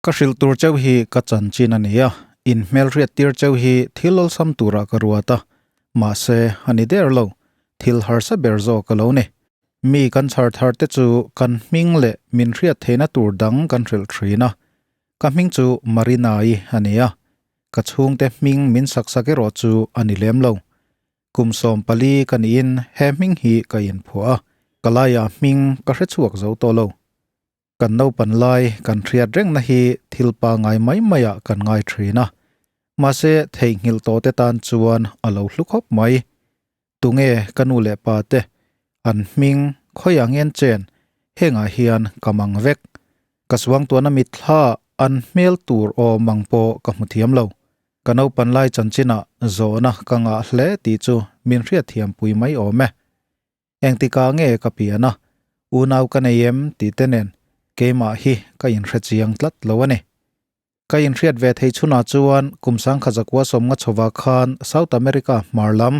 Ka hrilh tur cheu hi ka chanchin a ni a, in hmelhriat tir cheu hi thil awlsam turah ka ruat a, mahse a ni der lo, thil harsa ber zawk a lo ni. Mi kan chhar thar te chu kan hming leh min hriat theihna tur dang kan hrilh thin a, ka hming chu Marina-i a ni a, ka chhungte hming min sak sak erawh chu a ni lem lo. Kum 14 ka niin he hming hi ka inphuah a, ka laiah hming ka hre chhuak zo tawh lo. Kan naupan lai kan hriat rengna hi thil pangai mai maiah kan ngai thin a, mahse theihnghilh tawh te tan chuan a lo hlu khawp mai. Tunge ka nu leh pa te, an hming khawiah ngen chen hengah hian ka mang vek. Ka suangtuahna mitthla an hmel tur awm ang pawh ka hmu thiam lo. Ka naupan lai chanchinah zawhna ka ngah hle tih chu min hriatthiampui mai awm e. Engtikah nge ka pian a, unau ka nei em tih te nen keimah hi ka inhre chiang tlat lo a ni. Ka inhriat ve thei chhunah chuan kum sangkhat zakua sawmnga chhova khan South America hmar lam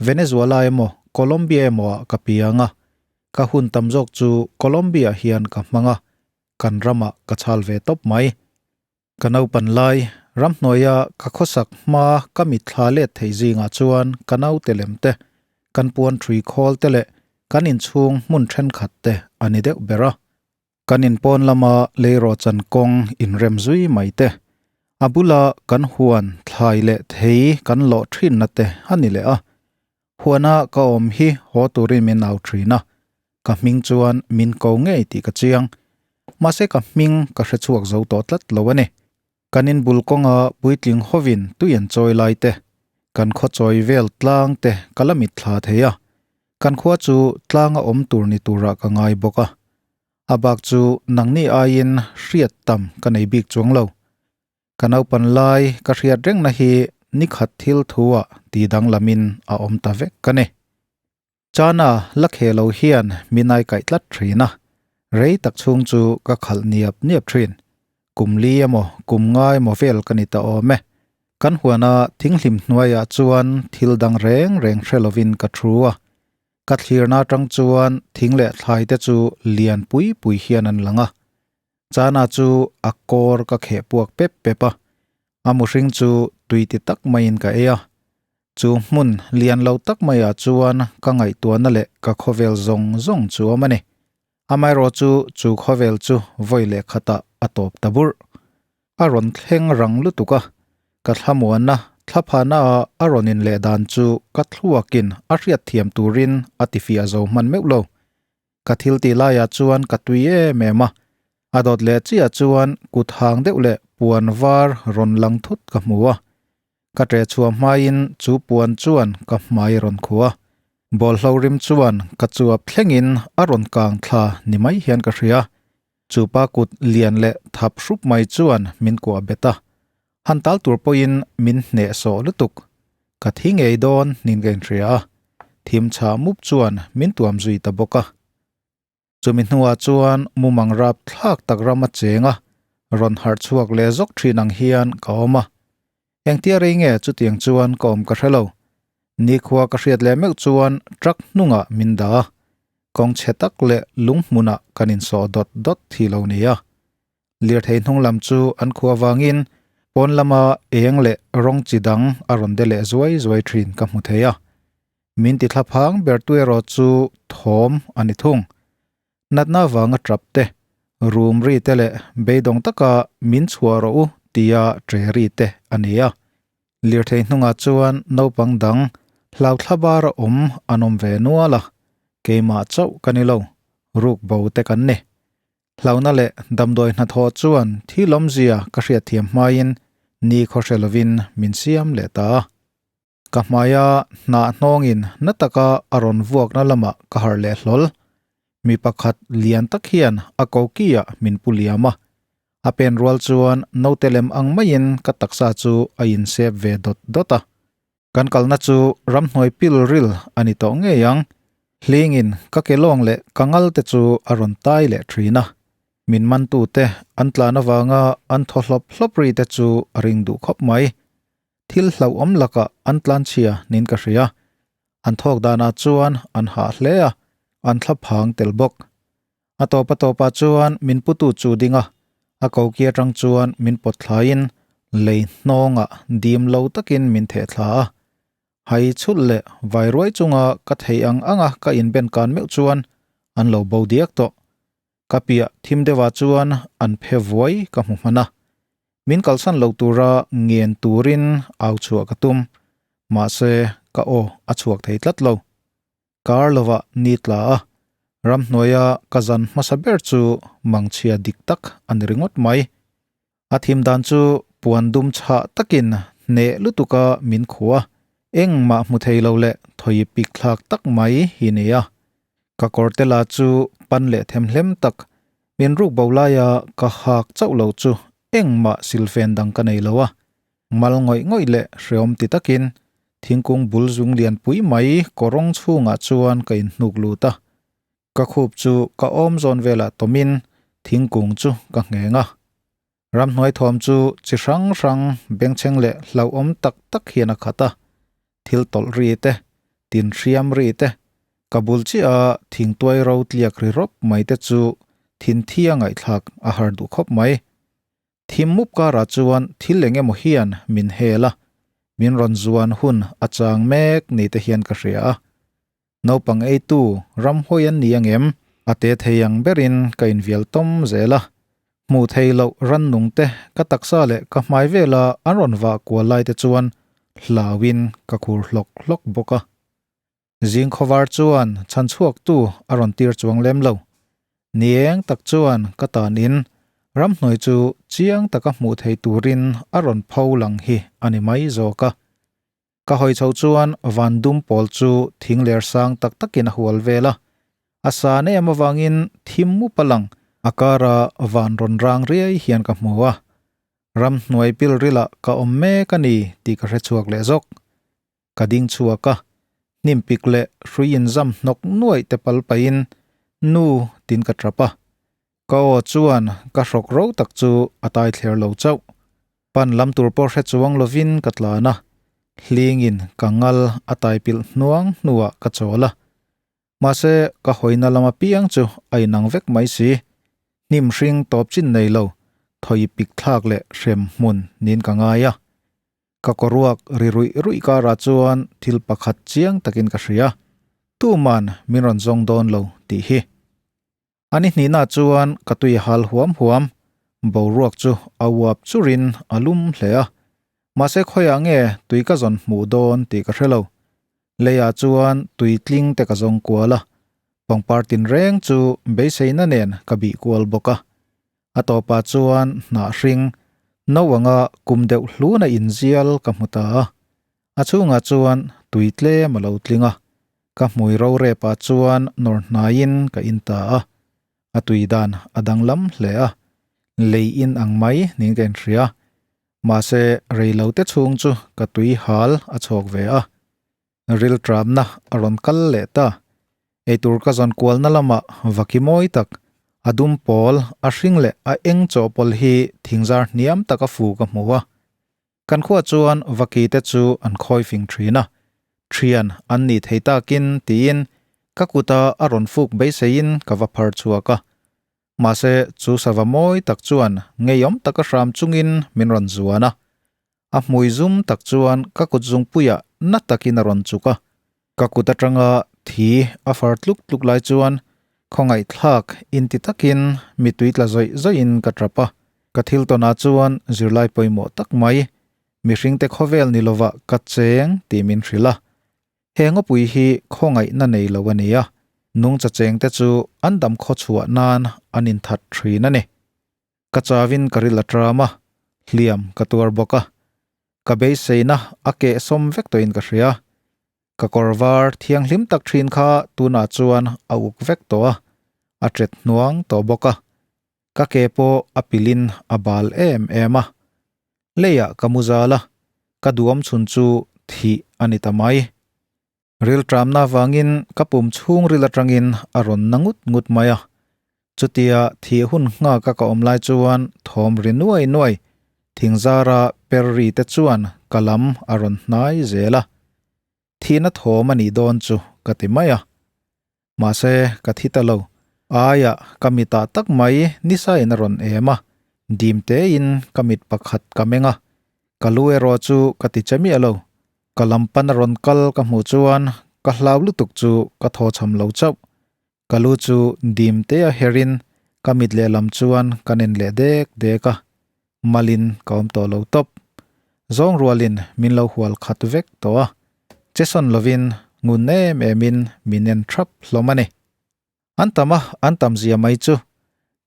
Venezuela emaw Colombia emaw ah ka piang a, ka hun tam zawk chu Colombia hian ka hmang a, kan ramah ka chhal ve tawp mai. Ka naupan lai, ramhnuaia ka khawsak hma ka mitthla let thei zingah chuan ka naute lem te, kan puan ṭhui khawl te leh kan inchhung hmun ṭhenkhat te a ni deuh ber a. Kan inpawn lama leirawhchan kawng inrem zui mai te, a bula kan huan thlai leh thei kan lawh ṭhinna te a ni leh a. Huana ka awm hi haw turin min au ṭhin a, ka hming chuan min ko ngei tih ka chiang. Mahse ka hming ka hre chhuak zo tawh tlat lo a ni. Kan inbul kawnga puitling hovin tui an chawi lai te, kan khaw chawi vel tlang te ka la mitthla thei a, kan khua chu tlanga awm tur ni turah ka ngai bawk a. A bak chu nangni aiin hriat tam ka nei bik chuang lo. Ka naupan lai ka hriat rengna hi nikhat thil thu-ah ti danglamin a awm ta vek ka ni. Chana la khe lo hian min ai kaih tlat thin a, rei tak chhung chu ka khalh niap niap thin. Kum li emaw kum nga emaw vel ka ni ta awm e. Kan huana thinghlim hnuaiah chuan thil dang reng reng hre lovin ka thu a. Ka thlirna atang chuan thing leh thlai te chu lian pui pui hian an lang a. Chana chu a kawr ka kheh puak pep pep a, a muhring chu tui ti tak maiin ka ei a. Chu hmun lian lo tak maiah chuan ka ngaihtuahna leh ka khawvel zawng zawng chu awm a ni. Amaherawh chu chu khawvel chu vawi leh khatah a tawp ta burh. A rawn thleng rang lutuk a, ka thlamuanna thlaphana ah a rawn inleh dan chu ka thluakin a hriatthiam turin a tifiah zo hman meuh lo. Ka thil tih laiah chuan ka tui em em a, a dawt leh chiah chuan kut hang deuh leh puan var rawn lang thut ka hmu a. Ka ṭeh chhuah hmaiin chu puan chuan ka hmai a rawn khuh a, bawlhlo rim chuan ka chuap thlengin a rawn kang thla ni mai hian ka hria. Chu pa kut lian leh thap hrup mai chuan min kuah bet a, han tal tur pawhin min hneh sawh lutuk. Ka thi ngei dawn nin ka inhria a, thim chhah mup chuan min tuam zui ta bawk a. Chumi hnuah chuan mumang rap thlak tak ram a cheng a, rawn harh chhuak leh zawk thin ang hian ka awm a. Engtia rei nge chutiang chuan ka awm ka hre lo. Nikhua ka hriat leh meuh chuan truck hnungah min dah a, kawng chhe tak leh lung hmunah kan insawh dawt dawt thi lo nia. Lirthei hnung lam chu an khuah vangin pawn lama eng leh rawng chi dang a rawn de leh zuai zuai thin ka hmu thei a. Min ti thlaphang ber tu erawh chu thawm a ni thung. Natna vanga trap te, rum ri te leh beidawng taka min chhuah rawh u tia tre ri te a ni a. Lirthei hnungah chuan naupang dang hlauthla bara awm an awm ve nual a, keimah chauh ka ni lo, ruk bo te kan ni. Hlauhna leh damdawi hnathawh chuan thil awmzia ka hriatthiam hmain ni khaw hre lovin min siam leh ta a. Ka hmaia hnah hnawngin na taka a rawn vuakna lamah ka harh leh hlawl. Mi pakhat lian tak hian a kokiah min pu liam a. A pen rual chuan naute lem ang maiin ka taksa chu a insep ve dawt dawt a. Kan kalna chu ramhnuai pil ril a ni tawh ngei ang. Hlingin ka ke lawng leh ka ngal te chu a rawn tai leh thin a. Min mantute an tlan avanga an thaw hlawp hlawp ri te chu a ring duh khawp mai. Thil hlauhawm lakah an tlanchhia niin ka hria. An thawk danah chuan an hah hle a, an thla phang tel bawk. A tawp a tawpah chuan min putu chu ding a. A koki atang chuan min pawt thlaiin lei hnawngah dim lo takin min theh thla a. Hai chhulh leh vai ruai chunga ka thei ang anga ka inben kan meuh chuan an lo bo diak tawh. Ka piah thim deuhah chuan an phe vuai ka hmu hman a. Min kalsan lo tura ngen turin au chhuah ka tum. Mahse, ka aw a chhuak thei tlat lo. Kar lovah ni tla a, ramhnuaia ka zan hmasa ber chu mangchhia dik tak a ni ringawt mai. A thim dan chu puan dum chhah takin hneh lutuka min khuh a, engmah hmu thei lo leh thawi pik thlak tak mai hi ni a. Ka kawrte la chu pan leh themhlem tak, min ruk bo laia ka hak chauh lo chu engmah silfen dang ka nei lo a. Mal ngawih ngawih leh hreawm ti takin thingkung bul zung lian pui mai kawrawng chhungah chuan ka inhnuk lut a. Ka khup chu ka awm zawn velah tawmin thingkung chu ka ngheng a. Ramhnuai thawm chu chi hrang hrang bengchheng leh hlauhawm tak tak hian a khat a. Thil tawlh ri te, tin hriam ri te, ka bul chiah a thingtuai ro tliak ri rawp mai te chu thinthia ngaihthlak a har duh khawp mai. Thim mup karah chuan thil eng emaw hian min hel a, min rawn zuan hun a chang mek ni te hian ka hria a. Naupang eitu ramhawi an ni angem? A te thei ang berin ka invial tawm zel a. Hmuh thei loh rannung te ka taksa leh ka hmai vela an rawn vah kual lai te chuan hlauin ka khur hlawk hlawk bawk a. Zing khawvar chuan chhan chhuaktu a rawn tir chuang lem lo. Ni eng tak chuan ka tanin ramhnuai chu chiang taka hmuh thei turin a rawn pho lang hi a ni mai zawk a. Ka hawi chho chuan van dum pawl chu thing ler sang tak takin a hual vel a. A san em avangin thim mup a lang, a kara van rawn rang riai hian ka hmu a. Ramhnuai pilrilah ka awm mek a ni tih ka hre chhuak leh zawk. Ka ding chhuak a, hnim pik leh hrui inzam hnawk nuaih te pal pahin nu tin ka tap a. Ka aw chuan ka hrawk ro tak chu a tai thler lo chauh. Pan lam tur pawh hre chuang lovin ka tlan a, hlingin ka ngal a tai pilh hnuang hnuah ka chawl a. Mahse ka hawina lam apiang chu a inang vek mai si. Hnim hring tawp chin nei lo, thawi pik thlak leh hrem hmun niin ka ngai a. Ka kawruak ri ruih ruih karah chuan thil pakhat chiang takin ka hria, tuman min rawn zawng dawn lo tih hi. A ni hnihna chuan ka tui hal huam huam, boruak chu a uap churin a lum hle a, mahse khawiah nge tui ka zawn hmuh dawn tih ka hre lo. Leiah chuan tui tling te ka zawng kual a, pangpar tinreng chu beiseina nen ka bih kual bawk a. A tawpah chuan hnah hring, no anga kum deuh hluna inzial ka hmu ta a. A chhungah chuan tui tlem a lo tling a, ka hmui ro repah chuan nawr hnaiin ka in ta a. A tui dan a danglam hle a, lei in ang mai niin ka inhria. Mahse, reilote chhung chu ka tui hal a chhawk ve a. Rilṭamna a rawn kal leh ta. Eitur ka zawn kualna lamah vaki mawi tak, a dum pawl, a hring leh a eng chawhpawlh hi thingzar hniam taka fu ka hmu a. Kan khuah chuan vaki te chu an khawi fing ṭhin a, ṭhian an nih thei takin tiin ka kuta a rawn fuk beiseiin ka va phar chhuak a. Mahse, chu sava mawi tak chuan ngeiawm taka hram chungin min rawn zuan a. A hmui zum tak chuan ka kut zungpuiah na takin a rawn chuk a, ka kut atanga thi a far tluk tluk lai chuan khawngaihthlak inti takin mittui tla zawih zawihin ka tap a. Ka thil tawnah chuan zirlai pawimawh tak mai, mihringte khawvel ni lovah ka cheng tih min hrilh a. He ngawpui hi khawngaihna nei lo a ni a, nungcha chengte chu an dam khawchhuah nan an inthat thin a ni. Ka chawin ka ril a tram a, hliam ka tuar bawk a. Ka beiseina a keh sawm vek tawhin ka hria. Ka kawr var thianghlim tak thin kha tunah chuan a uk vek tawh a, a tet hnuang tawh bawk a. Ka ke pawh a pilin a bal em em a. Leiah ka mu zal a, ka duam chhun chu thih a ni ta mai. Rilṭamna avangin ka pum chhungril aṭangin a rawn na ngut ngut mai a. Chutia thih hun nghaka ka awm lai chuan thawm ri nuai nuai, thingzara per ri te chuan ka lam a rawn hnai zel a. Thihna thawm a nih dawn chu ka ti mai a. Mahse, ka thi ta lo. Aiah ka mitah tak mai nisa in a rawn em a. Dim tein ka mit pakhat ka meng a, ka lu erawh chu ka ti che miah lo. Ka lam pan a rawn kal ka hmuh chuan ka hlau lutuk chu ka thaw cham lo chauh. Ka lu chu dim te a herin ka mit lehlam chuan ka nen leh dek dek a, malin ka awm tawh lo tawp. Zawng rualin min lo hual khat vek tawh a, chesawn lovin ngun em emin min en thap hlawm a ni. An tam a, an tam zia mai chu.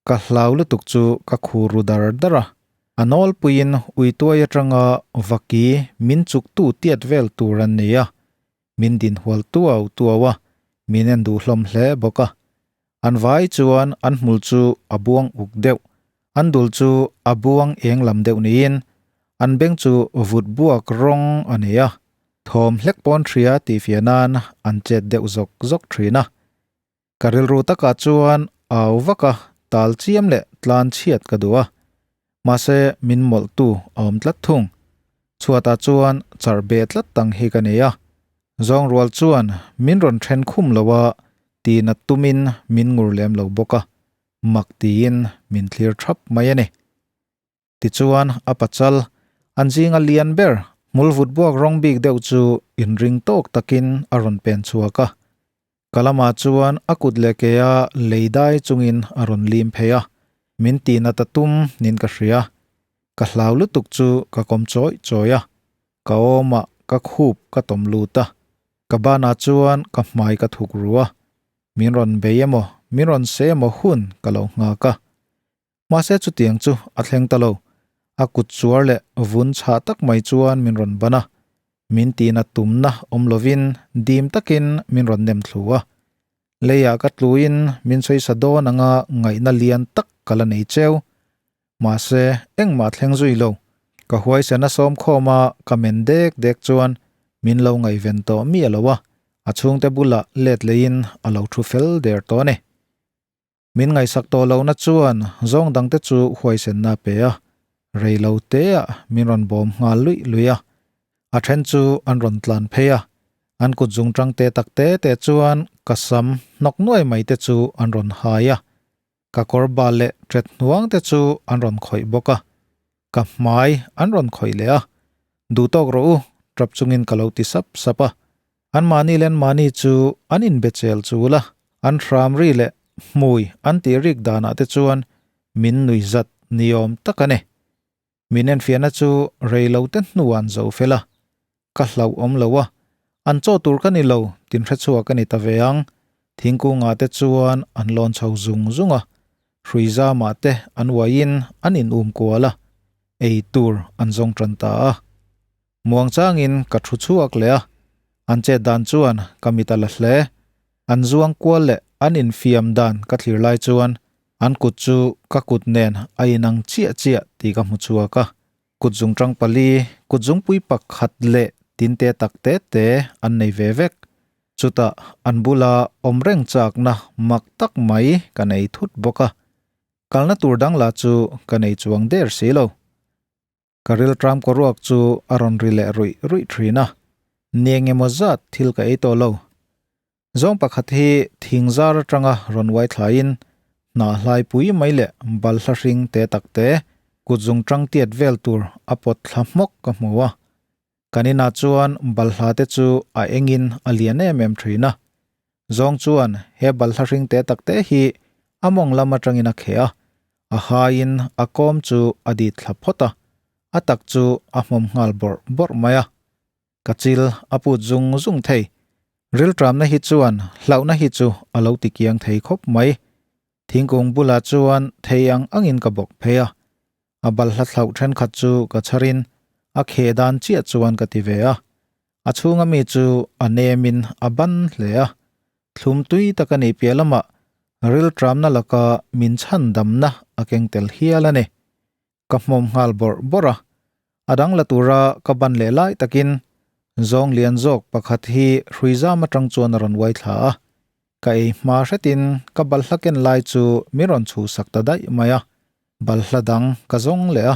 Ka hlau lutuk chu ka khur ru dar dar a. A nawlpuiin uituai atanga vaki min chuktu tiat vel tur an ni a. Min din hual tuau tuau a, min en duh hlawm hle bawk a. An vai chuan an hmul chu a buang uk deuh, an dul chu a buang eng lam deuh niin an beng chu vut buak rawng a nei a. Thawm hlek pawn hria tih fiah nan an chet deuh zawk zawk thin a. Ka rilru takah chuan au vak a, tal chiam leh tlan chhiat ka duh a. Mahse min mawlhtu a awm tlat thung. Chhuatah chuan charh beh tlat tang hi ka nei a. Zawng rual chuan min rawn then khum lo a, tinat tumin min ngur lem lo bawk a. Mak tiin min thlir thap mai a ni. Tichuan, a pachal, an zinga lian ber, hmul vut buak rawng bik deuh chu inring tawk takin a rawn pen chhuak a. Ka lamah chuan a kut leh ke a lei dai chungin a rawn lim phei a, min tihnat a tum niin ka hria. Ka hlau lutuk chu ka kawm chawih chawih a, ka awmah ka khup ka tawm lut a, ka banah chuan ka hmai ka thuk ru a, min rawn bei emaw, min rawn se emaw hun ka lo nghak a. Mahse chutiang chu a thleng ta lo. A kut chuar leh vun chhah tak mai chuan min rawn ban a, min tina tumna awm lovin dim takin min rawn nem thlu a. Leiah ka tluin min sawi sa dawn anga ngaihna lian tak ka la nei cheu. Mahse engmah thleng zui lo. Ka huaisen a sawm khawm a, ka men dek dek chuan min lo ngaihven tawh miah lo a, a chhungte bulah let leiin a lo thu fel der tawh a ni. Min ngaihsak tawh lohna chuan zawng dangte chu huaisenna a pe a, rei lo teah min rawn bawm nghal luih luih a. A then chu an rawn tlan phei a, an kut zung tang te tak te te chuan ka sam hnawk nuai mai te chu an rawn hai a, ka kawr bal leh ṭet hnuang te chu an rawn khawih bawk a, ka hmai an rawn khawih leh a. Duh tawk rawh u, ṭap chungin ka lo ti sap sap a. An mahni leh an mahni chu an inbe chel chul a, an hram ri leh hmui an tih rik danah te chuan min nui zat ni awm tak a ni. Min enfiahna chu rei lo te hnuah an zo fel a, ka hlauh awm lo a, an chaw tur ka ni lo tin hre chhuak a ni ta ve ang. Thingkungah te chuan an lawn chho zung zung a, hrui zamah te an uaiin an in um kual a, ei tur an zawng tan ta a. Muang changin ka thu chhuak leh a, an chet dan chuan ka mit a la hle. An zuang kual leh an infiam dan ka thlir lai chuan an kut chu ka kut nen a inang chiah chiah tih ka hmu chhuak a. Kut zungtang pali, kut zungpui pakhat leh tinte tak te te an nei ve vek. Chutah an bula awm reng chakna mak tak mai ka nei thut bawk a. Kalna tur dang lah chu ka nei chuang der si lo. Ka rilṭam kaw ruak chu a rawn ri leh ruih ruih ṭhin a, ni eng emaw zat thil ka ei tawh lo. Zawng pakhat hi thing zar aṭanga rawn uai thlaiin hnah hlai pui mai leh balhla hring te tak te kut zung ṭang tiat vel tur a pawt thla hmawk ka hmu a. Kan inah chuan balhla te chu a engin a lian em em ṭhin a. Zawng chuan he balhla hring te tak te hi a mawng lam aṭangin a kheh a, a haiin a kawm chu a dit thla phawt a, a tak chu a hmawm nghal bawrh bawrh mai a. Ka chil a put zung zung thei. Rilṭamna hi chuan hlauhna hi chu a lo ti kiang thei khawp mai. Thingkung bulah chuan thei ang angin ka bawk phei a, a balhla thlauh thenkhat chu ka chharin a kheh dan chiah chuan ka ti ve a. A chhunga mi chu a nemin a ban hle a, thlum tui tak a nih piah lamah rilṭamna laka min chhan damna a keng tel hial a ni. Ka hmawm nghal bawrh bawrh a, a dang la tura ka ban leh lai takin zawng lian zawk pakhat hi hrui zam atang chuan a rawn uai thla a, ka ei hma hretin ka balhla ken lai chu min rawn chhuhsak ta daih mai a, balhla dang ka zawng leh a.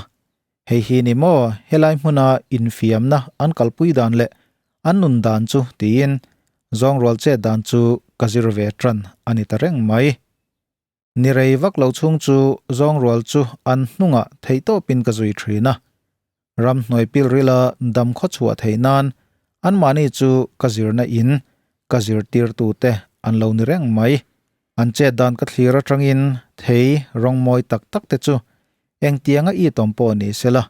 Hei hi ni maw helai hmuna infiamna an kalpui dan leh an nun dan chu tiin zawng rual chet dan chu ka zir ve tan a ni ta reng mai. Ni rei vak lo chhung chu zawng rual chu an hnungah theihtawpin ka zui thin a. Ramhnuai pilrila dam khaw chhuah theih nan anmahni chu ka zirna in ka zirtirtute an lo ni reng mai. An chet dan ka thlir atangin thei rawng mawi tak tak te chu engtianga itawm pawh ni sela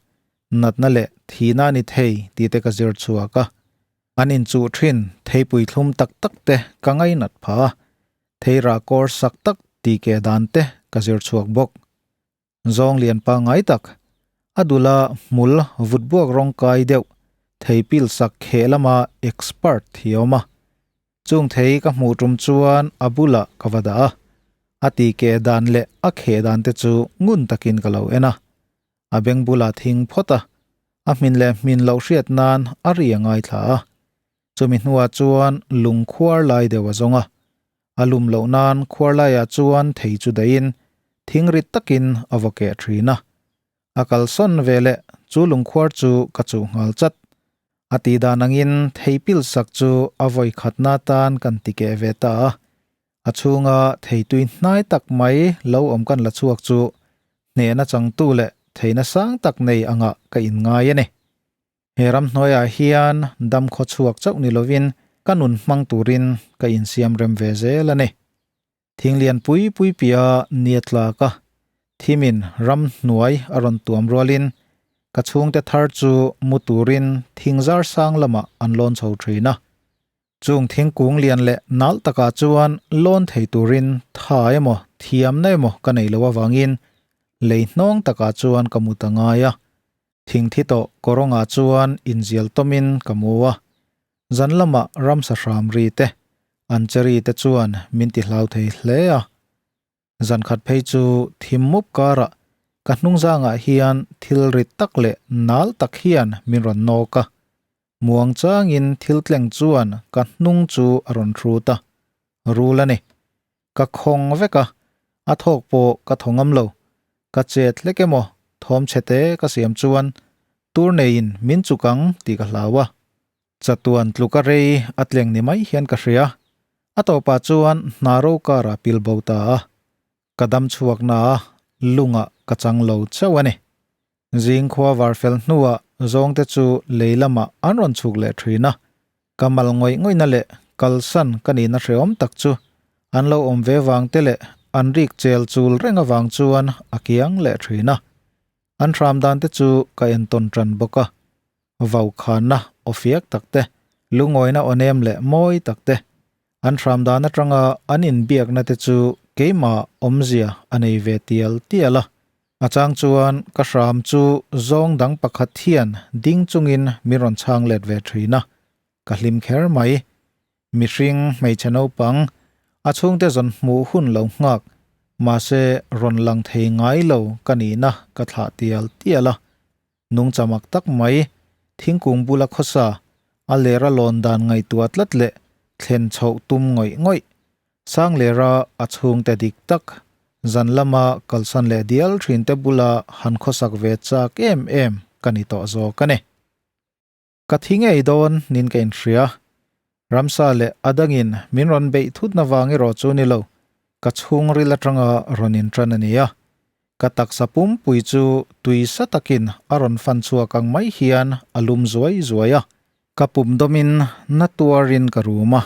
natna leh thihna a ni thei tih te ka zir chhuak a. An inchuh thin theipui thlum tak tak te ka ngainat phah a, theira kawr sak tak tih keh dan te ka zir chhuak bawk. Zawng lian pangngai tak, a dula hmul vut buak rawng kai deuh thei pil sak kheh lama expert hi a awm a. Chung thei ka hmuh tum chuan a bulah ka va dah a, a tih keh dan leh a kheh dan te chu ngun takin ka lo en a. A beng bulah thing phawt a, a hmin leh hmin loh hriat nan a ri a ngaithla a. Chumi hnuah chuan lung khuar lai deuh a zawng a, a lum loh nan khuar laiah chuan thei chu dahin thing rit takin a vaw keh thin a. A kalsawn ve leh chu lungkhuar chu ka chuh nghal chat. A tih dan angin thei pil sak chu a vawi khatna tan kan ti keh ve ta a. A chhunga thei tui hnai tak mai lo awm kan la chhuak chu hnehna changtu leh theihna sang tak nei angah ka inngai a ni. He ramhnuaiah hian dam khaw chhuak chauh ni lovin ka nun hmang turin ka insiam rem ve zel a ni. Thinglian pui pui pia nia tlak a, thimin ramhnuai a rawn tuam rualin ka chhungte thar chu mu turin thingzar sang lamah an lawn chho thin a. Chung thingkung lian leh nalh takah chuan lawn thei turin tha emaw thiamna emaw ka nei loh avangin lei hnawng takah chuan ka mu ta ngai a. Thingthi tawh kawrawngah chuan inzial tawmin ka mu a. Zan lamah ramsa hram ri te, an che ri te chuan min ti hlau thei hle a. Zan khat phei chu thim mup karah ka hnungzangah hian thil rit tak leh nal tak hian min rawn nawk a. Muang changin thil tleng chuan ka hnung chu a rawn hrut a, rul a ni. Ka khawng vek a, a thawk pawh ka thaw ngam lo. Ka chet hlek emaw thawm chhe te ka siam chuan tur neiin min chuk ang tih ka hlau a. Chatuan tluka rei a tleng ni mai hian ka hria. A tawpah chuan hna ro karah pil bo ta a. Ka dam chhuak na a, lungah ka chang lo chauh a ni. Zing khua var fel hnuah zawngte chu lei lamah an rawn chhuk leh thin a. Ka mal ngawih ngawihna leh kalsan ka nihna hrehawm tak chu an lo awm ve vang te leh an rik chel chul reng avang chuan a kiang leh thin a. An hram dan te chu ka entawn tan bawk a. Vaukhana aw fiak tak te, lungawina aw nem leh mawi tak te, an hram dan atanga an inbiakna te chu keimah awmzia a nei ve tial tial a. A chang chuan ka hram chu zawng dang pakhat hian ding chungin min rawn chhang let ve thin a, ka hlim kher mai. Mihring hmeichhe naupang, a chhungte zawn hmuh hun lo nghak, mahse rawn lang thei ngai lo ka nihna ka thlah tial tial a. Nungchamak tak mai, thingkung bula khawsa, a lera lawn dan ngaihtuah tlat leh thlen chhoh tum ngawih ngawih, sang lera a chhungte dik tak, zan lama kalsan leh dial thinte bula han khawsak ve chak em em ka ni tawh zawk a ni. Ka thi ngei dawn nin ka inhria. Ramsa leh a dangin min rawn beih thutna vang erawh chu ni lo, ka chhungril atanga rawn intan a ni a. Ka taksa pumpui chu tui sa takin a rawn fan chhuak ang mai hian a lum zuai zuai a. Ka pum dawmin na tuarin ka rum a.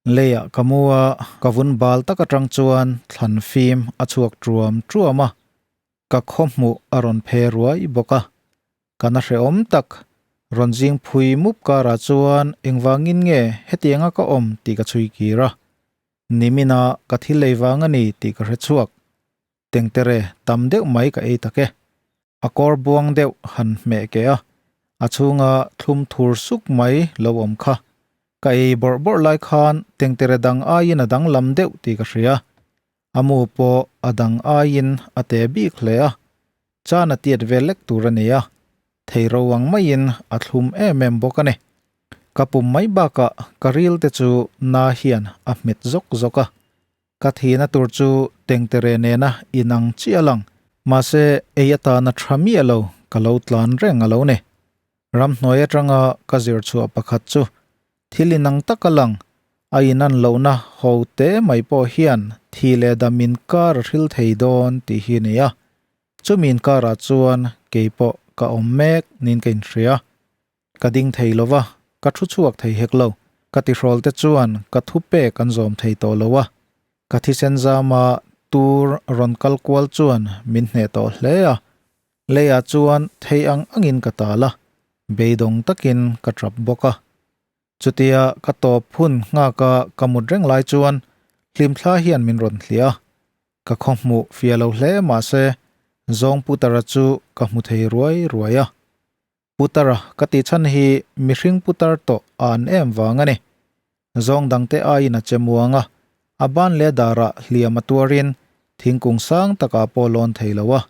Leiah ka mu a, ka vun bal tak atang chuan thlan fim a chhuak truam truam a, ka khaw hmuh a rawn phe ruai bawk a. Ka na hrehawm tak, rawn zing phui mup karah chuan engvangin nge hetianga ka awm tih ka chhui kir a. Nimina ka thil ei vang a ni tih ka hre chhuak. Tengtere tam deuh mai ka ei tak e. A kawr buang deuh han hmeh keh a, a chhunga thlum thur suk mai lo awm kha. Ka ei bawrh bawrh lai khan tengtere dang aiin a danglam deuh tih ka hria. A mu pawh a dang aiin a te bik hle a, chan a tiat vel lek tur a ni a, thei ro ang maiin a thlum em em bawk a ni. Ka pum mai bakah ka ril te chu na hian a hmet zawk zawk a. Ka thihna tur chu tengtere nena inang chiah a lang, mahse ei atana tha miah lo ka lo tlan reng a lo ni. Ramhnuai atanga ka zir chhuah pakhat chu thil inang tak a lang, a inan lohna ho te mai pawh hian thi. Thi leh dam inkar a hril thei dawn tih hi a ni a, chumi inkarah chuan kei pawh ka awm mek niin ka inhria. Ka ding thei lo va, ka thu chhuak thei hek lo. Ka tihrawl te chuan ka thu pek an zawm thei tawh lo a, ka thisen zama tur rawn kal kual chuan min hneh tawh hle a. Leiah chuan thei ang angin ka tal a, beidawng takin ka tap bawk a. Chutia ka tawp hun nghaka ka mut reng lai chuan hlimthla hian min rawn hliah a, ka khaw hmuh fiah lo hle mahse zawng Putara chu ka hmu thei ruai ruai a. Putara ka tih chhan hi mihring putar tawh a an em vang a ni. Zawng dangte aiin a che muang a, a ban leh darah hliam a tuarin thingkung sang takah pawh lawn thei lo a.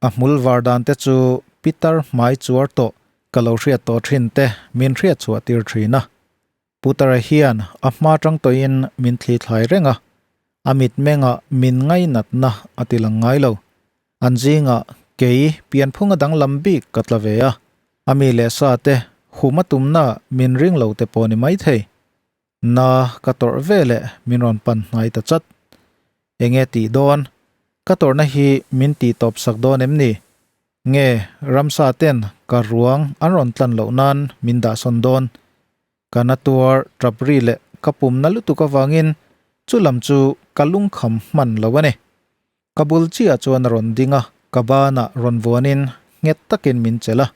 A hmul var dan te chu pitar hmai chuar tawh ka lo hriat tawh thin te min hriat chhuah tir thin a. Putara hian a hma tang tawhin min thli thlai reng a, a mitmengah min ngainatna a ti lang ngai lo. An zingah kei pianphunga danglam bik ka tla ve a, a mi leh sa te hum a tumna min ring lo te pawh ni maithei. Na ka tawrh ve leh min rawn pan hnai ta chat. Enge tih dawn? Ka tawrhna hi min tih tawp sak dawn em ni? Nge ramsa ten ka ruang an rawn tlan loh nan min dah sawn dawn? Ka na tuar tap ri leh ka pum na lutuk avangin chu lam chu ka lungkham hman lo a ni. Ka bul chiah chuan a rawn ding a, ka banah rawn vuanin nghet takin min chelh a,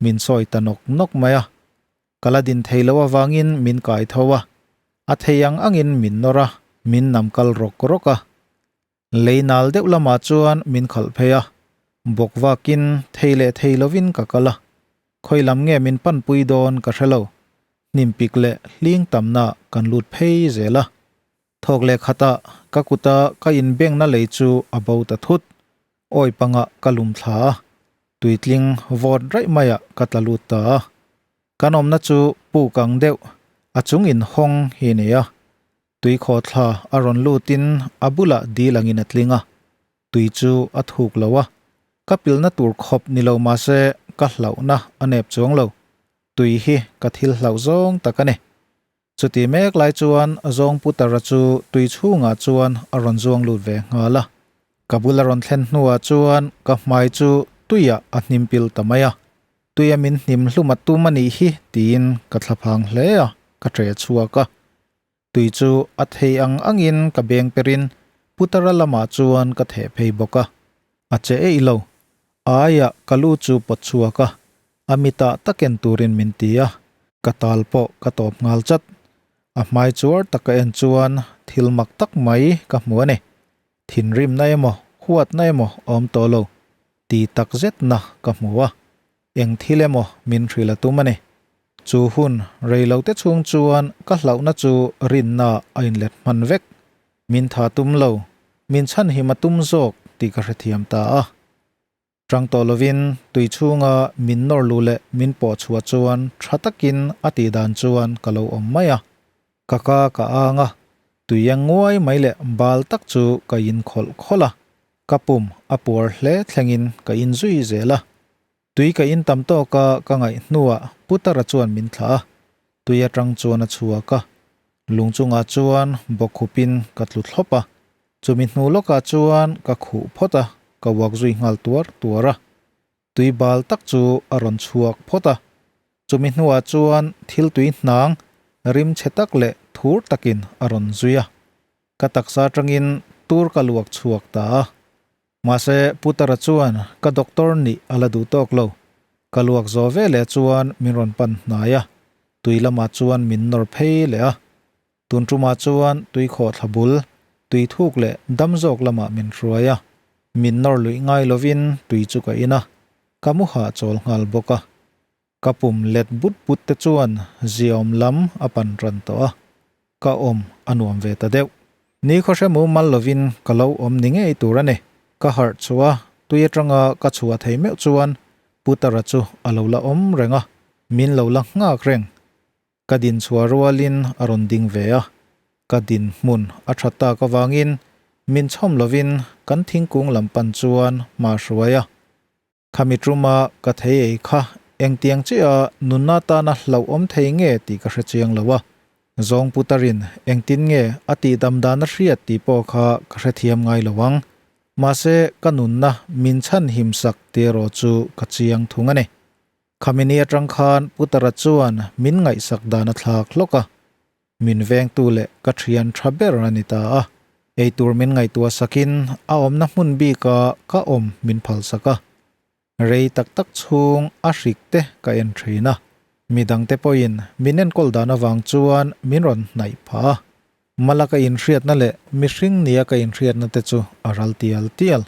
min sawi ta nawk nawk mai a. Ka la din thei lo avangin min kai tho a, a thei ang angin min nawr a, min nam kal rawk rawk a. Lei nal deuh lamah chuan min khalh phei a, bawk vakin thei leh thei lovin ka kal a. Khawi lam nge min panpui dawn ka hre lo, hnim pik leh hling tamna kan lut phei zel a. Thawk leh khatah ka kuta ka inbengna lei chu a bo ta thut. Awi pangah ka lum thla a, tuitling vawt raih maiah ka tla lut ta a. Kan awmna chu puk ang deuh, a chung inhawng hi a ni a. Tui khawthla a rawn lutin a bulah dil angin a tling a, tui chu a thuk lo a. Ka pilna tur khawp ni lo mahse ka hlauhna a nep chuang lo. Tui hi ka thil hlauh zawng tak a ni. Chuti mek lai chuan zawng Putara chu tui chhungah chuan a rawn zuang lut ve nghal a. Ka bula rawn thlen hnuah chuan ka hmai chu tuiah a hnim pil ta mai a. Tuia min hnim hlum a tum a nih hi tiin ka thlaphang hle a, ka ṭe chhuak a. Tui chu a thei ang angin ka beng perin Putara lamah chuan ka theh phei bawk a. A che eih lo. A aiah ka lu chu pawt chhuak a, a mitah taken turin min ti a, ka tal pawh ka tawp nghal chat. A hmai chuar tak ka en chuan thil mak tak mai ka hmu a ni. Thinrimna emaw, huatna emaw awm tawh lo ti tak zetna ka hmu a, eng thil emaw min hrilh a tum a ni. Chu hun rei lo te chhung chuan ka hlauhna chu rinna a inlet hman vek. Min tha tum lo, min chhanhim a tum zawk tih ka hrethiam ta a. Tang tawh lovin tui chhunga min nawr luh leh min pawh chhuah chuan tha takin a tih dan chuan ka lo awm mai a. Ka ka ka ang a, tui eng nguai mai leh bal tak chu ka in khawlh khawlh a, ka pum a puar hle thlengin ka in zui zel a. Tui ka in tam tawk a ka ngaih hnuah Putara chuan min thlah a, tui atang chuan a chhuak a. Lung chungah chuan bawkkhupin ka tlu thlawp a, chumi hnu lawkah chuan ka khuh phawt a, ka uak zui nghal tuar tuar a. Tui bal tak chu a rawn chhuak phawt a, chumi hnuah chuan thil tui hnang rim chhe tak leh thur takin a rawn zui a. Ka taksa atangin tur ka luak chhuak ta a. Mahse, Putara chuan ka doctor nih a la duh tawk lo. Ka luak zawh ve leh chuan min rawn pan hnai a, tui lamah chuan min nawr phei leh a. Tun tumah chuan tui khawhthla bul, tui thuk leh dam zawk lamah min hruai a. Min nawr luih ngai lovin tui chu ka in a, ka mu hahchawl nghal bawk a. Ka pum let but but te chuan ziaawm lam a pan ran tawh a, ka awm a nuam ve ta deuh. Ni khawhre mumal lovin ka lo awm ni ngei tur a ni. Ka harh chhuah a, tui atanga ka chhuah thei meuh chuan Putara chu a lo la awm reng a, min lo la nghak reng. Ka din chhuah rualin a rawn ding ve a, ka din hmun a tha tak avangin min chhawm lovin kan thingkung lam pan chuan hma hruai a. Khami tuma ka thei ei kha engtiang chiah a nunna tana hlauhawm thei nge tih ka hre chiang lo a. Zawng putarin engtin nge a tihdam dan a hriat tih pawh kha ka hrethiam ngai lo ang. Mahse ka nunna min chhanhim sak tih erawh chu ka chiang thung a ni. Khamini atang khan putara chuan min ngaihsak dan a thlak hlawk a. Min vengtu leh ka thian tha ber a ni ta a. Eitur min ngaihtuah sakin a awmna hmun bika ka awm min phalsak a. Rei tak tak chhung a hrik te ka en thin a, midang te pawhin min enkawl dan avang chuan min rawn hnaih phah a. Mala ka inhriatna leh mihring nia ka inhriatna te chu a ral tial tial.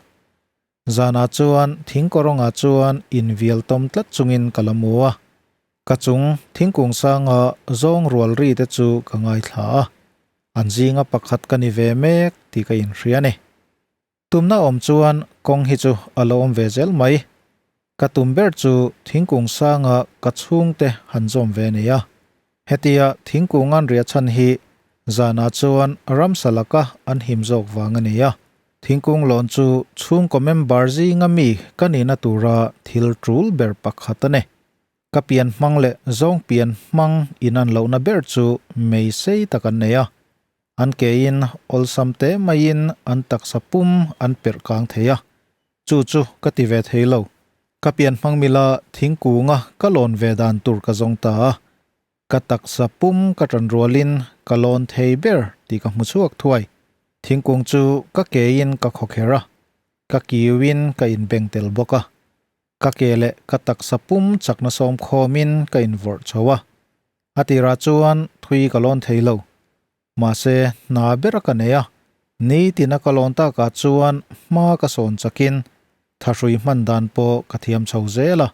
Zanah chuan thingkawrawngah chuan invial tawm tlat chungin ka la mu a, ka chung thingkung sanga zawng rual ri te chu ka ngaithla a, an zinga pakhat ka ni ve mek tih ka inhria a ni. Tumna awm chuan kawng hi chu a lo awm ve zel mai. Ka tum ber chu thingkung sanga ka chhungte han zawm ve nia. Hetia thingkung an riah chhan hi zanah chuan ramsa laka an him zawk vang a nia. Thingkung lawn chu chhungkaw member zinga mi ka nihna tura thil tul ber pakhat a ni. Ka pian hmang leh zawng pian hmang inan lohna ber chu mei sei tak an nei a. An kein awlsam teh maiin an taksa pum an perh kang thei a, chu chu ka ti ve thei lo. Ka pian hmang mila thingkunga ka lawn ve dan tur ka zawng ta a, ka taksa pum ka ṭan rualin ka lawn thei ber tih ka hmu chhuak thuai. Thingkung chu ka kein ka khawkher a, ka kiuin ka inbeng tel bawk a. Ka ke leh ka taksa pum chakna sawm khawmin ka invawrh chho a, a tirah chuan thui ka lawn thei lo. Mahse, hna ber ka nei a, nitina ka lawn takah chuan hma ka sawn chakin thahrui hman dan pawh ka thiam chho zel a.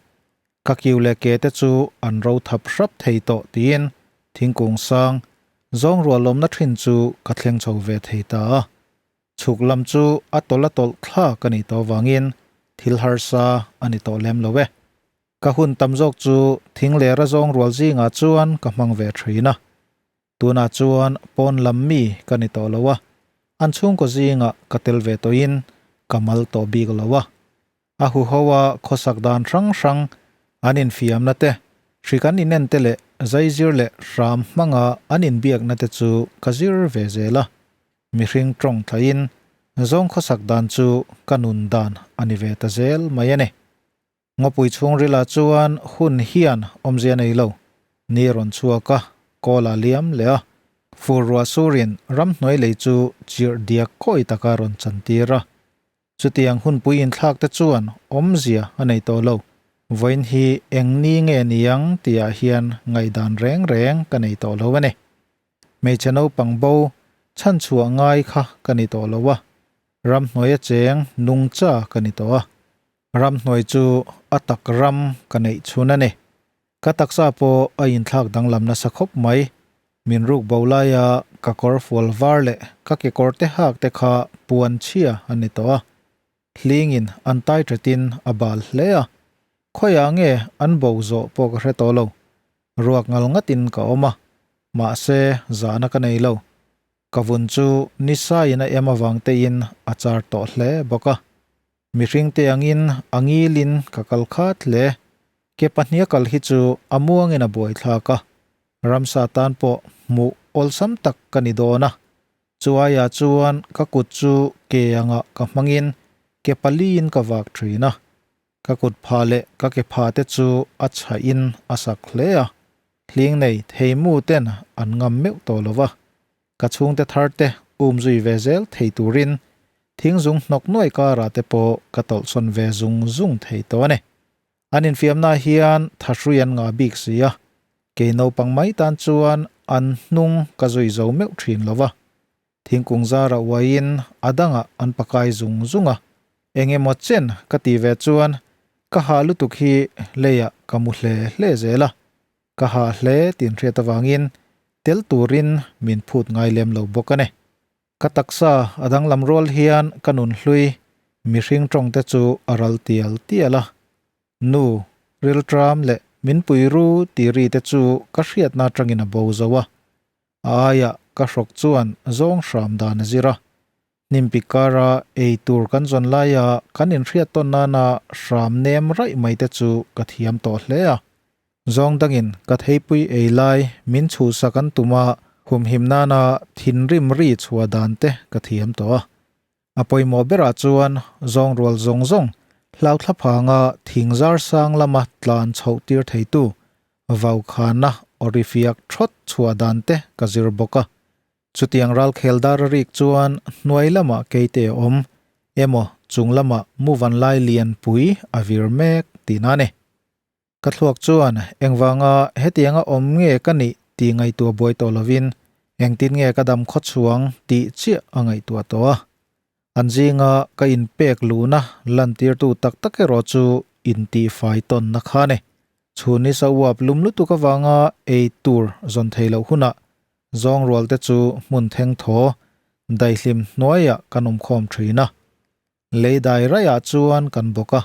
Ka kiu leh ke te chu an ro thap hrap thei tawh tiin thingkung sang zawng rualawmna thin chu ka thleng chho ve thei ta a. Chhuk lam chu a tawlh a tawlh thlak a nih tawh avangin thil harsa a ni tawh lem lo e. Ka hun tam zawk chu thing leh razawng rual zingah chuan ka hmang ve thin a. Tunah chuan pawn lam mi ka ni tawh lo a, an chhungkaw zingah ka tel ve tawhin ka mal tawh bik lo a. A huho a khawsak dan hrang hrang, an infiamna te, hri kan inen te leh zaizir leh hram hmanga an inbiakna te chu ka zir ve zel a. Mihring tawng thlaihin zawng khawsak dan chu ka nun dan a ni ve ta zel mai a ni. Ngawpui chhungrilah chuan hun hian awmzia nei lo. Ni rawn chhuak a, kawl a liam leh a, fur ruah surin ramhnuai lei chu chirh diak kawi taka rawn chantir a. Chutiang hunpui inthlak te chuan awmzia a nei tawh lo. Vawiin hi eng ni nge niang tihah hian ngaihdan reng reng ka nei tawh lo a ni. Hmeichhe naupang bo chhanchhuah ngai kha ka ni tawh lo a, ramhnuaia cheng nungcha ka ni tawh a. Ramhnuai chu a tak ram ka neih chhun a ni. Ka taksa pawh a inthlak danglam nasa khawp mai. Min ruk bo laia ka kawr fual var leh ka kekawr te hak te kha puan chhia a ni tawh a. Hlingin an tai thatin a bal hle a. Khawiah nge an bo zawh pawh ka hre tawh lo. Ruak ngal ngatin ka awm a, mahse zahna ka nei lo. Ka vun chu nisaiin a em avang tein a char tawh hle bawk a. Mihring te angin a ngilin ka kal khat hle. Ke pahnih a kal hi chu a muangin a buaithlak a, ramsa tan pawh hmuh awlsam tak ka ni dawn a. Chu aiah chuan ka kut chu ke angah ka hmangin ke paliin ka vak thin a. Ka kut pha leh ka ke pha te chu a chhahin a sak hle a, hling nei thei mu ten an ngam meuh tawh lo va. Ka chhungte thar te um zui ve zel thei turin thingzung hnawk nuai karah te pawh ka tawlhsawn ve zung zung thei tawh a ni. An infiamna hian thahrui an ngah bik si a, kei naupang mai tan chuan an hnung ka zui zo meuh thin lo va. Thingkung zara uaiin a dangah an pakai zung zung a, eng emaw chen ka tih ve chuan ka hah lutuk hi leiah ka mu hle hle zel a. Ka hah hle tih an hriat avangin tel turin min phut ngai lem lo bawk a ni. Ka taksa a danglam rual hian ka nun hlui mihring tawng te chu a ral tial tial a. Nu, rilṭam leh min pui ru tih ri te chu ka hriatna atangin a bo zo a. A aiah ka hrawk chuan zawng hram dan a zir a. Hnimpi kara ei tur kan zawn laia kan inhriat tawn nana hram nem raih mai te chu ka thiam tawh hle a. Zawng dangin ka theipui ei lai min chhuhsak an tum a, Humhim nana thinrim ri chhuah dan te ka thiam tawh a. A pawimawh berah chuan zawng rual zawng zawng hlau thlaphanga thing zar sang lama tlan chhoh tir theitu vaukhana awrifiak thawt chhuah dan te ka zir bawk a. Chutiang ralkhel dar a rik chuan hnuai lamah keite a awm emaw chung lamah muvan lai lian pui a vir mek tihna a ni. Ka thluak chuan engvanga hetianga awm nge ka nih tih ngaihtuah buai tawh lovin engtin nge ka dam khaw chhuang tih chiah a ngaihtuah tawh a. An zinga ka inpek luhna lantirtu tak tak erawh chu intihfai tawnna kha a ni. Chhun nisa uap lum lutuk avanga ei tur zawn thei loh hunah zawng rual te chu hmun theng thaw daihlim hnuaiah kan awmkhawm thin a. Lei dai raiah chuan kan bawk a,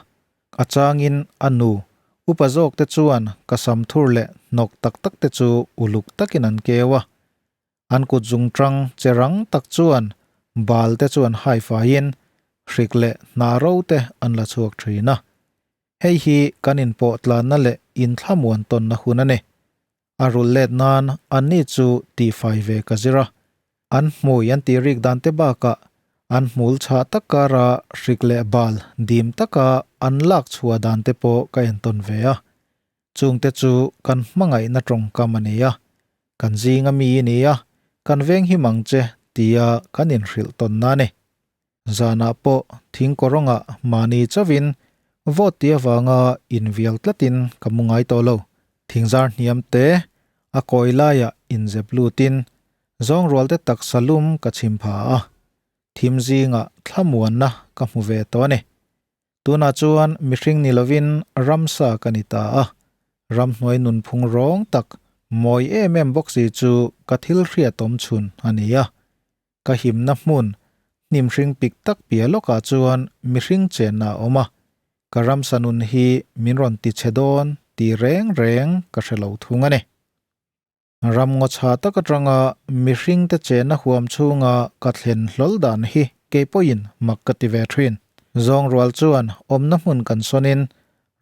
a changin a nu upa zawk te chuan ka sam thur leh hnawk tak tak te chu uluk takin an keu a. An kut zung tang che rang tak chuan bal te chu an hai faiin hrik leh hna ro te an la chhuak thin a. Hei hi kan inpawh tlanna leh inthlamuan tawnna hun a ni. A rulh let nan anni chu tihfai ve ka zir a. An hmui an tih rik dan te bakah an hmul chhah tak kara hrik leh bal dim taka an lak chhuah dan te pawh ka entawn ve a. Chungte chu kan hmangaihna tawngkam a ni a, kan zinga mi i ni a, kan veng him ang che tia kan inhrilh tawnna a ni. Zanah pawh thing kawrawngah mahni chauhin vote tih avanga invial tlatin ka mu ngai tawh lo. Thingzar hniam te a kawi laiah inzep lutin zawng rualte taksa lum ka chhim pha a, thim zingah thlamuanna ka hmu ve tawh a ni. Tunah chuan mihring ni lovin ramsa ka ni ta a, ramhnuai nunphung rawng tak mawi em em bawk si chu ka thil hriatawm chhun a ni a. Ka himna hmun hnimhring pik tak piah lawkah chuan mihring chenna a awm a, ka ramsa nun hi min rawn tichhe dawn tih reng reng ka hre lo thung a ni. Ram ngaw chha tak atanga mihringte chenna huam chhunga ka thlen hlawl dan hi kei pawhin mak ka ti ve thin. Zawng rual chuan awmna hmun kan sawnin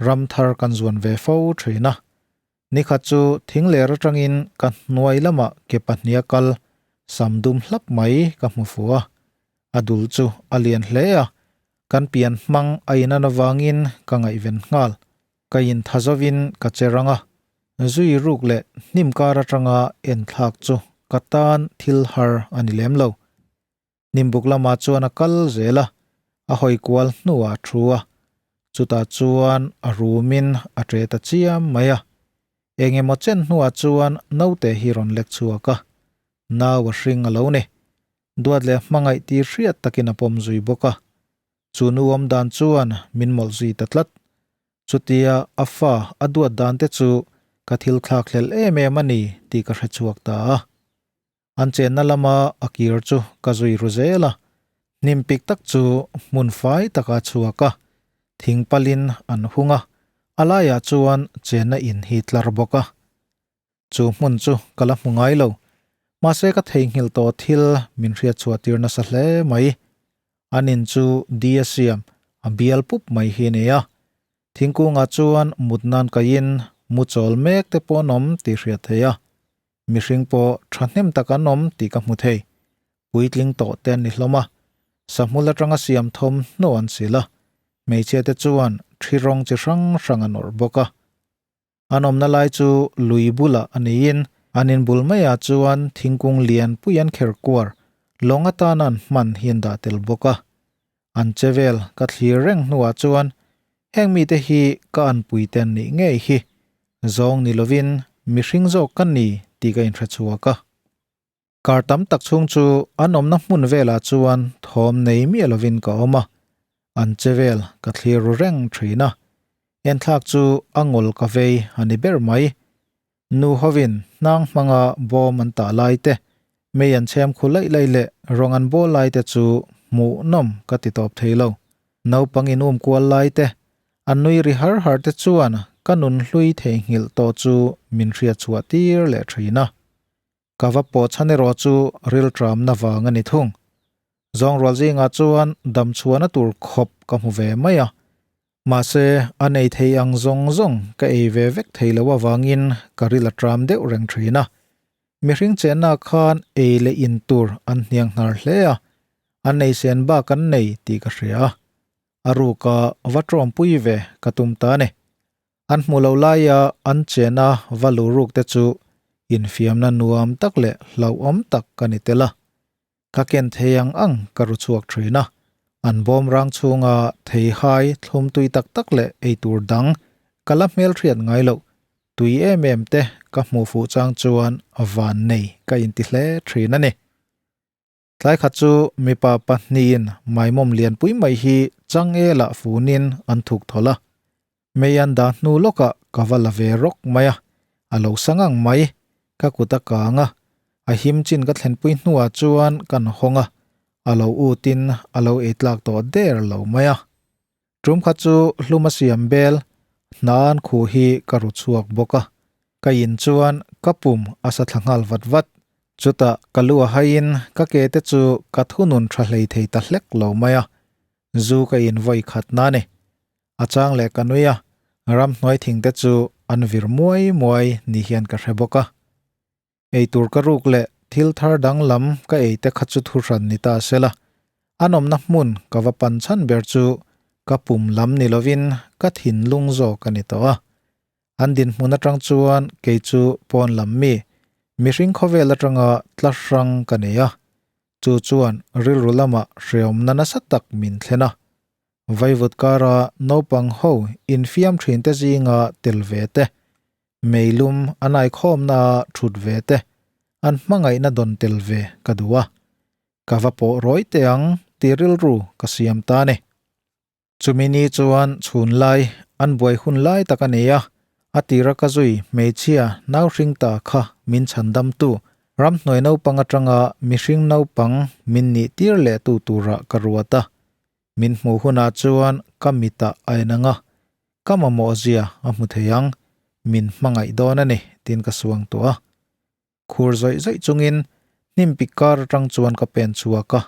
ram thar kan zuan ve fo thin a. Nikhat chu thing ler atangin ka hnuai lamah ke pahniha kal sam dum hlap mai ka hmu fu a. A dul chu a lian hle a, kan pian hmang a inan avangin ka ngaihven nghal. Ka intha zovin ka che rang a, zui ruk leh hnim kar atanga en thlak chu ka tan thil har a ni lem lo. Hnimbuk lamah chuan a kal zel a, a hawi kual hnuah a thu a, chutah chuan a rumin a ṭe ta chiam mai a. Eng emaw chen hnuah chuan naute hi rawn lek chhuak a, nau a hring a lo ni. Duat leh hmangaih tih hriat takin a pawm zui bawk a. Chu nu awm dan chuan min mawlh zui ta tlat. Chutia a fa a duat dan te chu ka thil thlak hlelh em em a ni tih ka hre chhuak ta a. An chenna lama a kir chu ka zui ru zel a. Hnim pik tak chu hmun fai taka chhuak a, thing palin an hung a, a laiah chuan chenna in hi tlar bawk a. Chu hmun chu ka la hmu ngai lo. Mahse ka theihnghilh tawh thil min hriat chhuah tir nasa hle mai. An in chu di a siam, a bial pup mai hi a ni a. Thingkungah chuan mut nan kaiin mu chawl mek te pawh an awm tih hriat theih a. Mihring pawh thahnem tak an awm tih ka hmu thei. Puitling tawh te an ni hlawm a, sahmul atanga siam thawm hnaw an sil a. Hmeichhia te chuan thi rawng chi hrang hrang an awrh bawk a. An awmna lai chu lui bulah a niin an inbul maiah chuan thingkung lian pui an kher kuar lawng atana an hman hi an dah tel bawk a. An che vel ka thlir reng hnuah chuan heng mite hi ka anpui te an nih ngei hi zawng ni lovin mihring zawk ka ni tih ka inhre chhuak a. Kar tam tak chhung chu an awmna hmun velah chuan thawm nei miah lovin ka awm a, an che vel ka thlir ru reng thin a. Enthlak chu a ngawl ka vei a ni ber mai. Nu hovin hnang hmanga bawm an tah lai te, mei an chhem khu laih laih leh rawng an bawl lai te chu hmuh nawm ka ti tawp thei lo. Naupang in um kual lai te, an nui ri har har te chuan ka nun hlui theihnghilh tawh chu min hriat chhuah tir leh thin a. Ka va pawh chhan erawh chu rilṭamna vang a ni thung. Zawngrual zingah chuan damchhuahna tur khawp ka hmu ve mai a. Mahse, a nei thei ang zawng zawng ka ei ve vek thei lo avangin ka ril a ṭam deuh reng ṭhin a. Mihring chenna khan ei leh in tur an hniang hnar hle a, an ei sen bak an nei tih ka hria a. A ruka va tawmpui ve ka tum ta a ni. An hmu lo laia an chena va lu ruk te chu infiamna nuam tak leh hlauhawm tak ka ni tel a. Ka ken thei ang ang ka ru chhuak thin a, an bawm rang chhunga theihai thlum tui tak tak leh eitur dang ka la hmelhriat ngai loh tui em em te ka hmuh fuh chang chuan van nei ka inti hle thin a ni. Tlai khat chu mipa pahnihin maimawm lianpui mai hi changel ah funin an thuk thawlh a, mei an dah hnu lawkah ka va la ve rawk mai a, a lo sang ang mai, ka kut a kang a, a him chin ka thlenpui hnuah chuan kan hawng a, a lo utin a lo ei tlak tawh der lo mai a. Tum kha chu hlum a siam bel, hna an khuh hi ka ru chhuak bawk a, ka in chuan ka pum a sa thla nghal vat vat. Chutah ka lu a haiin ka ke te chu ka thunun tha hlei thei ta hlek lo mai a, zu ka in vawi khat na ni. A chang leh ka nui a, ramhnuai thing te chu an vir muai muai ni hian ka hre bawk a. Eitur ka ruk leh thil thar danglam ka ei te kha chu thuhran ni ta sela, a nawmna hmun ka va pan chhan ber chu ka pum lam ni lovin ka thinlung zawk a ni tawh a. An dinhmun atang chuan kei chu pawn lam mi, mihring khawvel atanga tla hrang ka nei a, chu chuan rilru lamah hreawmna nasa tak min thlen a. Vaivut kara naupang ho infiam thinte zinga tel ve te, Meilum a naikhawmna a thut ve te, an hmangaihna dawn tel ve ka duh a, ka va pawh rawi teh ang tih rilru ka siam ta ni. Chumi ni chuan chhun lai, an buai hun lai tak a ni a, a tira ka zui hmeichhia nau hring ta kha min chhan damtu, ramhnuai naupang atanga mihring naupang min nih tir leh tu turah ka ruat a. Min hmuh hunah chuan ka mitah a en ang a, ka mamawh zia a hmu thei ang, min hmangaih dawn a ni tiin ka suang tawh a. Khur zawih zawih chungin hnim pik kar atang chuan ka pen chhuak a,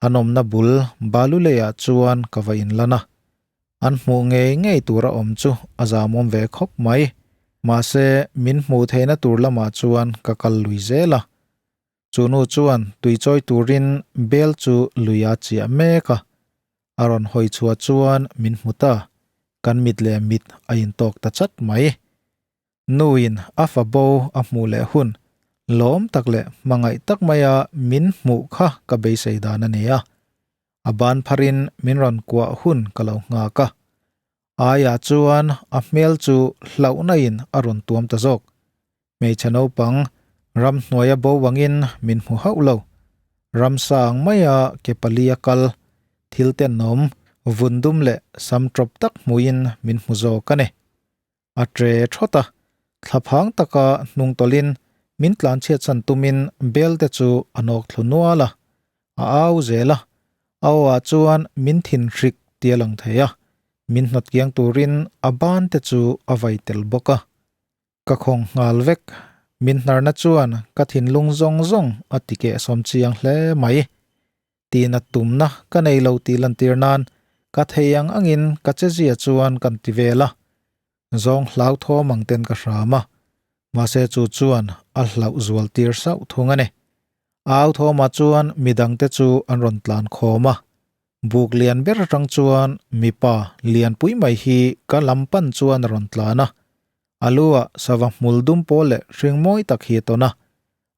an awmna bul balu leiah chuan ka va inlan a. An hmuh ngei ngei tura awm chu a zamawm ve khawp mai, mahse min hmuh theihna tur lamah chuan ka kal lui zel a. Chu nu chuan tui chawi turin bel chu lui a chiah mek a, a rawn hawi chhuah chuan min hmu ta, kan mit leh mit a intawk ta chat mai. Nuin a fa bo a hmuh leh hun, lawm tak leh hmangaih tak maia min hmuh kha ka beisei dan a ni a, a ban pharin min rawn kuah hun ka lo nghak a. Aiah chuan a hmel chu hlauhna in a rawn tuam ta zawk. Hmeichhe naupang ramhnuaia bo angin min hmu hauh lo. Ramsa ang maia ke pali a kal, thil tenawm, vun dum leh sam tawp tak hmuhin min hmu zawk a ni. A tre thawt a, thlaphang taka hnung tawlhin min tlanchhiat chhan tumin bel te chu a nawk thlu nual a, a au zel a, a aw ah chuan min thin hrik tih a lang thei a, min hnawt kiang turin a ban te chu a vai tel bawk a. Ka khawng nghal vek, min hnarna chuan ka thinlung zawng zawng a ti keh sawm chiang hle mai. Tina tumna ka nei lo tih lantir nan ka thei ang angin ka chezia chuan kan ti vel a, zawng hlauthawm ang ten ka hram a, mahse chu chuan a hlauh zual tir sauh thung a ni. Au thawmah chuan midangte chu an rawn tlan khawm a, buk lian ber atang chuan mipa lianpui mai hi ka lam pan chuan a rawn tlan a, a lu ah sava hmul dum pawl leh hring mawi tak hi a tawn a,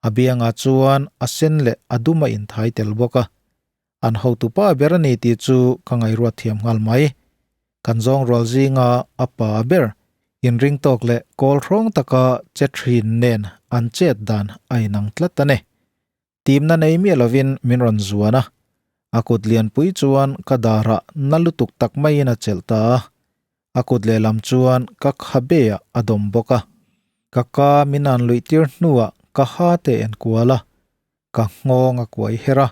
A biangah chuan a sen leh a dum a inthai tel bawk a, an hotupa ber a ni tih chu ka ngaihruat thiam nghal mai. Kan zawng rual zinga a pa ber inring tawk leh kawl hrawng taka che thin nen an chet dan a inang tlat a ni. Timna nei miah lovin min rawn zuan a, a kut lianpui chuan ka darah na lutuk tak maiin a chelh ta a, A kut lehlam chuan ka khabe ah a dawm bawk a, ka ka min an luih tir hnuah ka ha te en kual a, ka nghawng a kuai her a,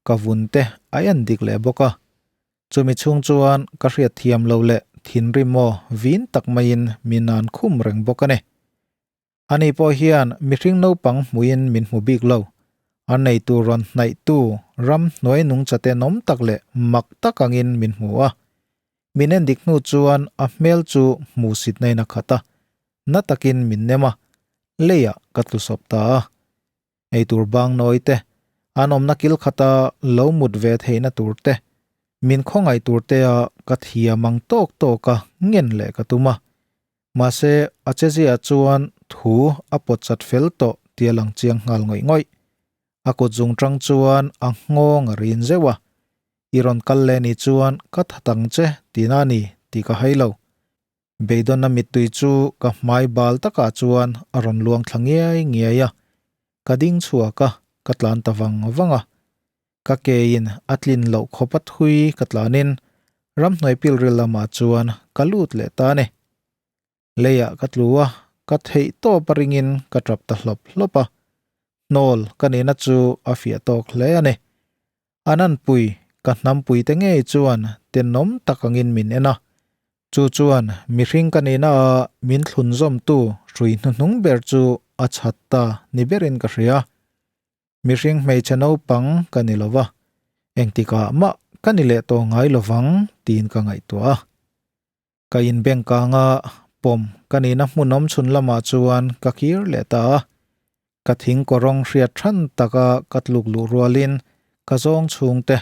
ka vun te a en dik leh bawk a. Chumi chhung chuan ka hriat thiam lo leh thinrim aw vin tak maiin min an khum reng bawk a ni. Ani pawh hian mihring naupang hmuin min hmu bik lo. A neitu rawn hnaihtu ram hnuai nungchate nawm tak leh mak tak angin min hmu a. Min en dik hnu chuan a hmel chu hmuhsitna in a khat a, na takin min nem a, leiah ka tlu sawp ta a. Eitur bang nawi te, an awmna kil khata lo mut ve theihna tur te, min khawngaih tur te a ka thiam ang tawk tawk a ngen leh ka tum a. Mahse, a chezia chuan thu a pawt chat fel tawh tih a lang chiang nghal ngawih ngawih. A kut zung tang chuan a nghawng a rin zeuh a, I rawn kal leh ni chuan ka that ang che tihna a ni tih ka hai lo. Beidawnna mittui chu ka hmai bal takah chuan a rawn luang thla ngiai ngiai a, ka ding chhuak a, ka tlan ta vang vang a. Ka keiin a tlin loh khawp a thui ka tlanin ramhnuai pilril lamah chuan ka lut leh ta a ni. Leiah ka tlu a, ka theih tawp a ringin ka tap ta hlawp hlawp a. Hnawl ka nihna chu a fiah tawk hle a ni. An anpui, ka hnampui te ngei chuan tenawm tak angin min en a. Chu chuan mihring ka nihna a min thlun zawmtu hrui hnuhnung ber chu a chhat ta ni berin ka hria. Mihring hmeichhe naupang ka ni lo va, engtikah mah ka ni leh tawh ngai lovang tiin ka ngaihtuah a. Ka inbeng kanga pawm ka nihna hmun awm chhun lamah chuan ka kir leh ta a. Ka thing kawrawng hriat than taka ka tluk luh rualin ka zawng chhungte,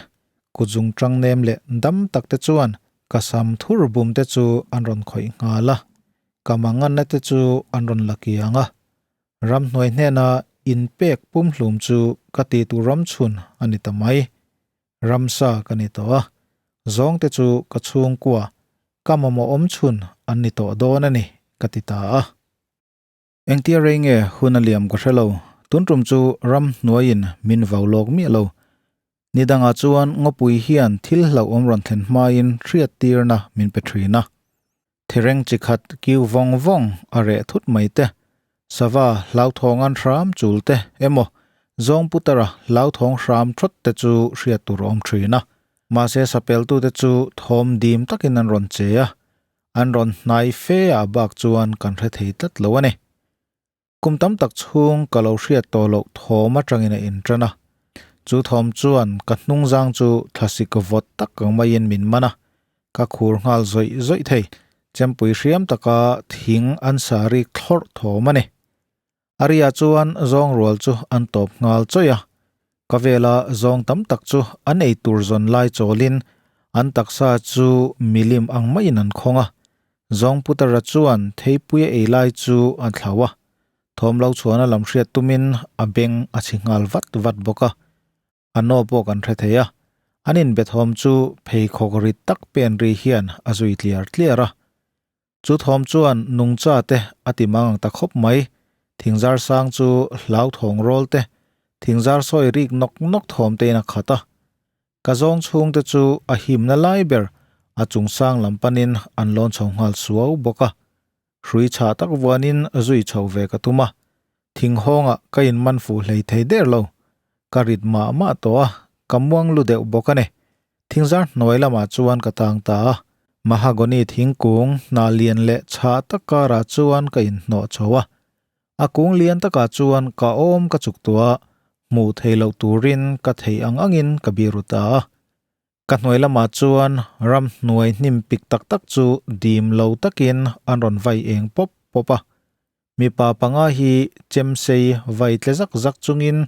kutzung tang nem leh dam tak te chuan ka sam thur bum te chu an rawn khawih nghal a. Ka manganna te chu an rawn la kiang a. Ramhnuai hnena inpek pumhlum chu ka ti tur ram chhun a ni ta mai. Ramsa ka ni tawh a, zawngte chu ka chhungkua, ka mamawh awm chhun an ni tawh dawn a ni, ka ti ta a. Engtia rei nge hun a liam ka hre lo, tun tum chu ram hnuaiin min vau lawk miah lo. Ni dangah chuan ngawpui hian thil hlauhawm rawn thlen hmain hriat tirna min pe thin a. Thireng chi khat kiu vawng vawng a reh thut mai te, sava hlauthawng an hram chul te emaw zawng putara hlauthawng hram thawt te chu hriat tur a awm thin a. Mahse sapeltute chu thawm dim takin an rawn che a, an rawn hnai fe ah bak chuan kan hre thei tlat lo a ni. Kum tam tak chhung ka lo hriat tawh loh thawm atangin a intan a. Chu thawm chuan ka hnungzang chu thlasik vawt tak ang maiin min man a, ka khur nghal zawih zawih thei. Chempui hriam taka thing an sa rik thlawrh thawm a ni. A ria chuan zawng rual chu an tawp nghal chawih a. Ka vela zawng tam tak chu an ei tur zawn lai chawlin an taksa chu milim ang maiin an khawng a. Zawng Putara chuan theipui a ei lai chu a thlau a, thawm lo chhuahna lam hriat tumin a beng a chhi nghal vat vat bawk a. A naw pawh kan hre thei a, an inbe thawm chu pheikhawk rit tak pen ri hian a zui tliar tliar a. Chu thawm chuan nungcha te a ti mang ang ta khawp mai, thingzar sang chu hlauthawng rawl te, thingzar sawi rik nawk nawk thawm tein a khat a. Ka zawng chhung te chu a himna lai ber a chung sang lam panin an lawn chho nghal suau bawk a. Hrui chhah tak vuanin zui chho ve ka tum a, thinghawngah ka inman fuh hlei thei der lo. Ka rit mah mah tawh a, ka muang lu deuh bawk a ni. Thingzar hnuai lamah chuan ka tang ta a, mahagony thingkung hnah lian leh chhah tak karah chuan ka inhnawh chho a. A kung lian takah chuan ka awm ka chuk tuah a, hmuh theih loh turin ka theih ang angin ka biru ta a. Ka hnuai lamah chuan ramhnuai hnim pik tak tak chu dim lo takin an rawn vai eng pawp pawp a. Mipa panga hi chemsei vai tle zak zak chungin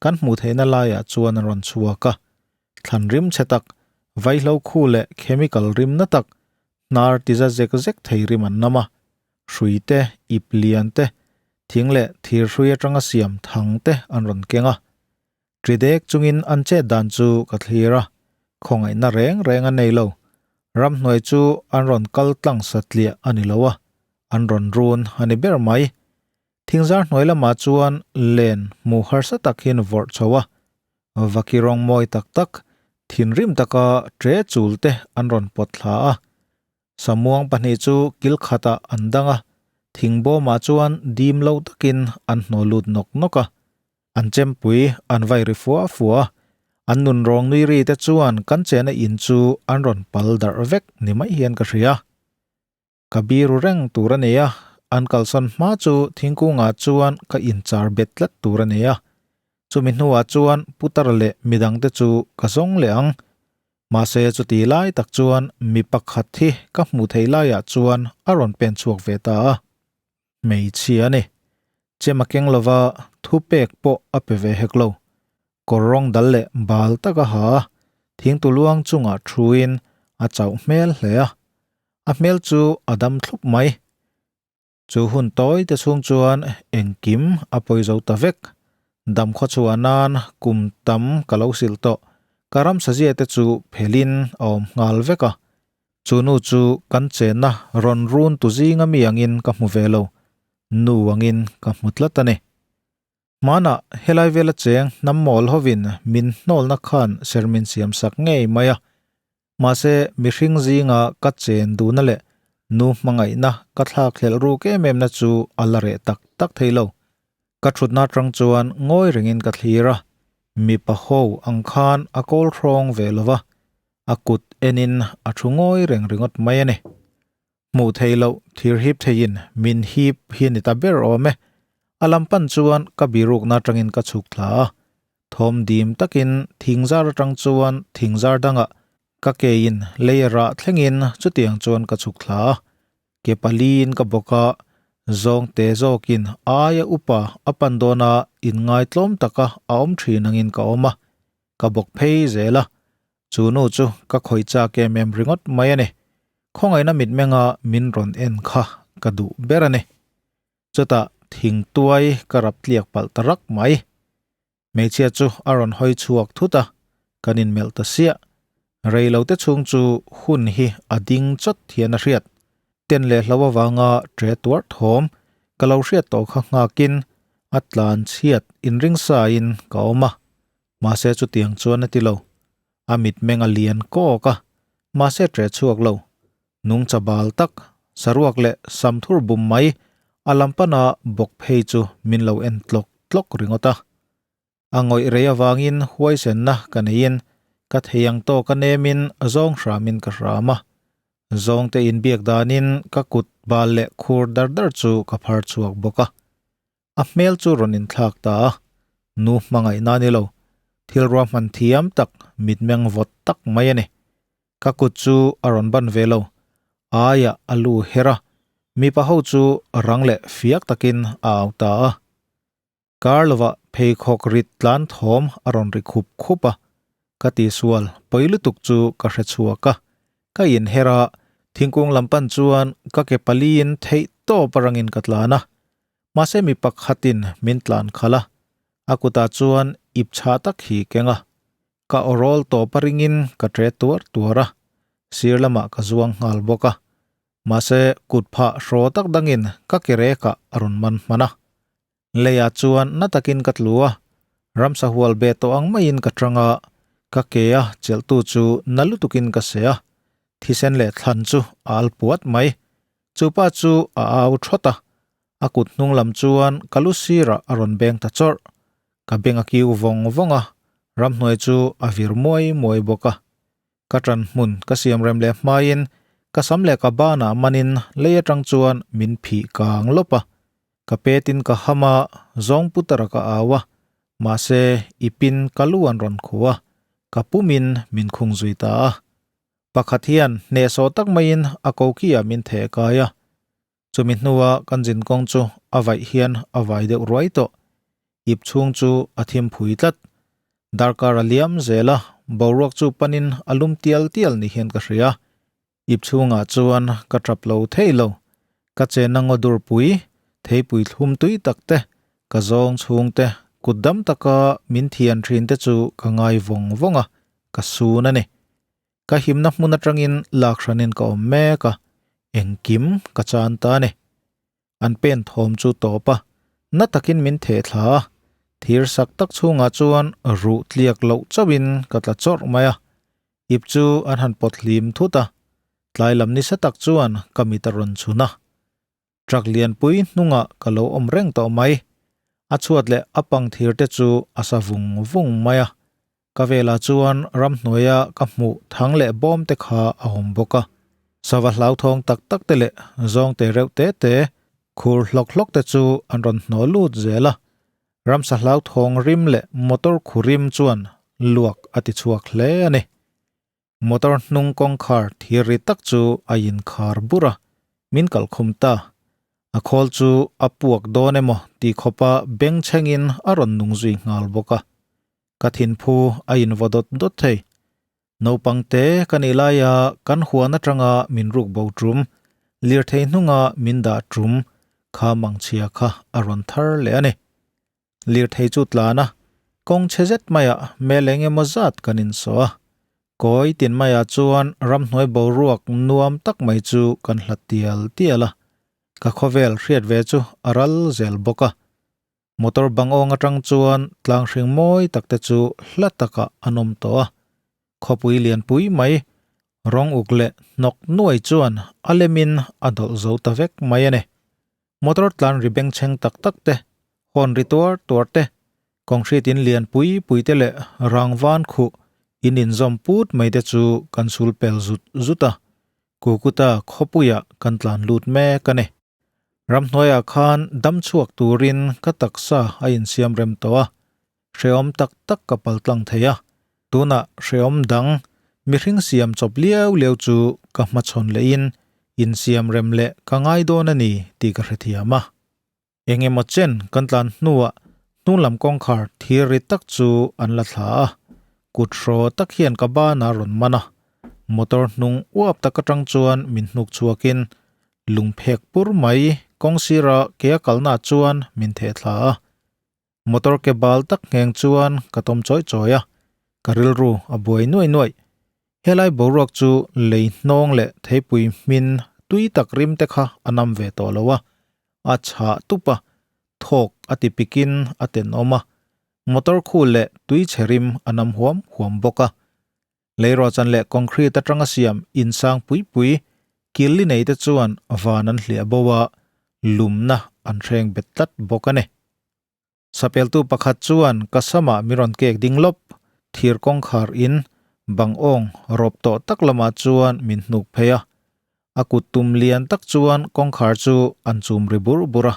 kan hmuh theihna laiah chuan an rawn chhuak a. Thlan rim chhe tak, vaihlo khu leh chemical rim na tak, hnar tiza zek zek thei rim an nam a. Hrui te, ip lian te, thing leh thir hrui atanga siam thang te an rawn keng a. Ṭidek chungin an chet dan chu ka thlir a, khawngaihna reng reng a nei lo. Ramhnuai chu an rawn kal tlang satliah a ni lo a, an rawn run a ni ber mai. Thingzar hnuai lamah chuan len hmu harsa tak hian vawrh chho a, vaki rawng mawi tak tak, thinrim taka ṭe chul te an rawn pawt thla a. Samuang pahnih chu kil khatah an dang a, thingbawmah chuan dim lo takin an hnaw lut nawk nawk a. An chempui an vai ri fua fua a, an nun rawng nui ri te chuan kan chena in chu an rawn pal darh vek ni mai hian ka hria. Ka biru reng tur a ni a, an kalsawn hma chu thingkungah chuan ka inchar bet tlat tur a ni a. Chumi hnuah chuan putar leh midangte chu ka zawng leh ang. Mahse chuti lai tak chuan mi pakhat hi ka hmuh theih laiah chuan a rawn pen chhuak ve ta a. Hmeichhia a ni. Chem a keng lova, thupek pawh a pe ve hek lo. Kawr rawng dal leh bal tak a ha a, thingtuluang chungah thuin a chauh hmel hle a. A hmel chu a dam thlup mai. Chu hun tawi te chhung chuan engkim a pawi zo ta vek. Dam khaw chhuah nan kum tam ka lo silh tawh. Ka ramsa zia te chu phelin a awm nghal vek a. Chu nu chu kan chenna rawn run tu zinga mi angin ka hmu ve lo. Nu angin ka hmu tlat a ni. Hmanah helai vela cheng hnam mawl hovin min hnawlna khan ser min siam sak ngei mai a. Mahse, mihring zinga ka chen duhna leh nu hmangaihna ka thlak hlelh ruk em emna chu a la reh tak tak thei lo. Ka thutna atang chuan ngawi rengin ka thlir a, mipa ho ang khan a kawl hrawng ve lo va, a kut enin a thu ngawi reng ringawt mai a ni. Hmuh theih loh thir hip theiin min hip hi a ni ta ber awm e. A lam pan chuan ka birukna atangin ka chhuk thla a, thawm dim takin thingzar atang chuan thingzar dangah ka keiin lei rah thlengin chutiang chuan ka chhuk thla a. Ke paliin ka bawk a, zawngte zawkin aia upa a pan dawna inngaitlawm taka a awm thin angin ka awm a, ka bawk phei zel a. Chu nu chu ka khawih chak em em ringawt mai a ni. Khawngaihna mitmenga min rawn en kha ka duh ber a ni. Chutah thingtuai ka rap tliak palh ta rak mai. Hmeichhia chu a rawn hawi chhuak thut a, kan inmelh ta siah. Rei lo te chhung chu hun hi a ding chawt hian a hriat. Ten leh hlo avanga ṭe tuar thawm ka lo hriat tawh kha nghakin a tlan chhiat inringsain ka awm a. Mahse chutiang chuan a ti lo. A mitmeng a lian kawk a, mahse ṭe chhuak lo. Nungcha bal tak, saruak leh samthur bum mai a lam pana bawk phei chu min lo en tlawk tlawk ringawt a. A ngawih rei avangin huaisenna ka neiin ka thei ang tawk a nemin zawng hramin ka hram a. Zawngte inbiak danin ka kut bal leh khur dar dar chu ka phar chhuak bawk a. A hmel chu rawn inthlak ta a, nu hmangaihna a ni lo, thil ruahman thiam tak, mitmeng vawt tak mai a ni. Ka kut chu a rawn ban ve lo, aiah a lu her a, mipa ho chu rang leh fiak takin a au ta a. Kar lovah pheikhawk rit tlan thawm a rawn ri khup khup a, ka tisual pawi lutuk chu ka hre chhuak a, ka inher a, thingkung lam pan chuan ka ke paliin theih tawp a rangin ka tlan a, Mahse mi pakhatin min tlan khalh a, a kutah chuan ip chhah tak hi keng a, ka awrawl tawp a ringin ka ṭe tuar tuar a, sir lamah ka zuang nghal bawk a. Mahse kut phah hraw tak dangin ka ke rekah a rawn man hman a. Leiah chuan na takin ka tlu a, ramsa hual be tawh ang maiin ka ṭang a, ka ke a chelhtu chu na lutukin ka seh a, thisen leh thlan chu a al puat mai. Chu pa chu a au thawt a, a kut hnung lam chuan ka lu sirah a rawn beng ta chawrh. Ka beng a kiu vawng vawng a, ramhnuai chu a vir muai muai bawk a. Ka ṭan hmun ka siam rem leh hmaiin ka sam leh ka banah manin lei aṭang chuan min phih kang lawp a. Ka petin ka ham a, zawng putara ka au a, mahse i pin ka lu an rawn khuh a, ka pumin min khung zui ta a. Pakhat hian hnehsawh tak maiin a koki ah min theh kai a, chumi hnua kan zin kawng chu a vaih hian a vai deuh ruai tawh. Ip chhung chu a thim phui tlat. Darkar a liam zel a, boruak chu panin a lum tial tial ni hian ka hria. Ip chhungah chuan ka tap lo thei lo. Ka chenna ngaw durpui, theipui thlum tui tak te, ka zawng chhung te, kut dam taka min thian thin te chu ka ngai vawng vawng a, ka sun a ni. Ka himna hmun atangin lak hranin ka awm mek a, engkim ka chan ta a ni. An pen thawm chu tawp a, na takin min theh thla a, thir sak tak chhungah chuan ruh tliak loh chauhin ka tla chawrh mai a. Ip chu an han pawt hlim thut a, tlai lam nisa tak chuan ka mit a rawn chhun a. Truck lianpui hnungah ka lo awm reng tawh mai. A chhuat leh a pang thir te chu a sa vung vung mai a. Ka velah chuan ramhnuaia ka hmuh thang leh bawm te kha a awm bawk a. Sava hlauthawng tak tak te leh zawngte reuh te te, khur hlawk hlawk te chu an rawn hnawh lut zel a. Ramsa hlauthawng rim leh motor khu rim chuan luak a ti chhuak hle a ni. Motor hnung kawngkhar thir ri tak chu a inkhar bur a, min kalh khum ta. A khawl chu a puak dawn emaw tih khawpa bengchhengin a rawn nung zui nghal bawk a. Ka thinphu a invaw dawt dawt thei. Naupang te ka nih laia kan huan atanga min ruk bo tum, lirthei hnunga min dah tum kha mangchhia kha a rawn thar leh a ni. Lirthei chu tlan a, kawng chhe zet maiah mel eng emaw zat kan insawh a. Kawi tin maiah chuan ramhnuai boruak nuam tak mai chu kan hlat tial tial a, ka khawvel hriat ve chu a ral zel bawk a. Motor bang awng atang chuan tlang hring mawi tak te chu hla takah an awm tawh a, khawpui lianpui mai rawng uk leh hnawk nuai chuan a lemin a dawlh zo ta vek mai a ni. Motor tlan ri bengchheng tak tak te, hawn ri tuar tuar te, concrete in lian pui pui te leh rangvan khuh in inzawm put mai te chu kan sul pel zut zut a, Kukuta khawpuiah kan tlan lut mek a ni. Ramhnuaiah khan dam chhuak turin ka taksa a insiam rem tawh a, hrehawm tak tak ka pal tlang thei a, tunah hrehawm dang mihring siam chawp liau liau chu ka hmachhawn lehin insiam rem leh ka ngai dawn a ni tih ka hrethiam a. Eng emaw chen kan tlan hnuah hnunglam kawngkhar thir ri tak chu an la thla a, kut hraw tak hian ka banah rawn man a, motor hnung uap tak atang chuan min hnuk chhuakin lungphek pur mai kawng sira ke a kalna chuan min theh thla a. Motor ke bal tak ngheng chuan ka tawm chawi chawi a, ka rilru a buai nuai nuai. Helai boruak chu lei hnawng leh theipui hmin tui tak rim te kha a nam ve tawh lo a, a chhah tup a, thawk a ti pikin a tenawm a, motor khu leh tui chhe rim a nam huam huam bawk a. Leirawhchan leh concrete atanga siam insang pui pui kil li nei te chuan van an hliah bo a, lumna an hreng bet tlat bawk a ni. Sapeltu pakhat chuan ka samah mi rawn kek ding lawp, thir kawngkhar in bang awng rawp tawh tak lamah chuan min hnuk phei a. A kut tum lian tak chuan kawngkhar chu an chum ri bur bur a.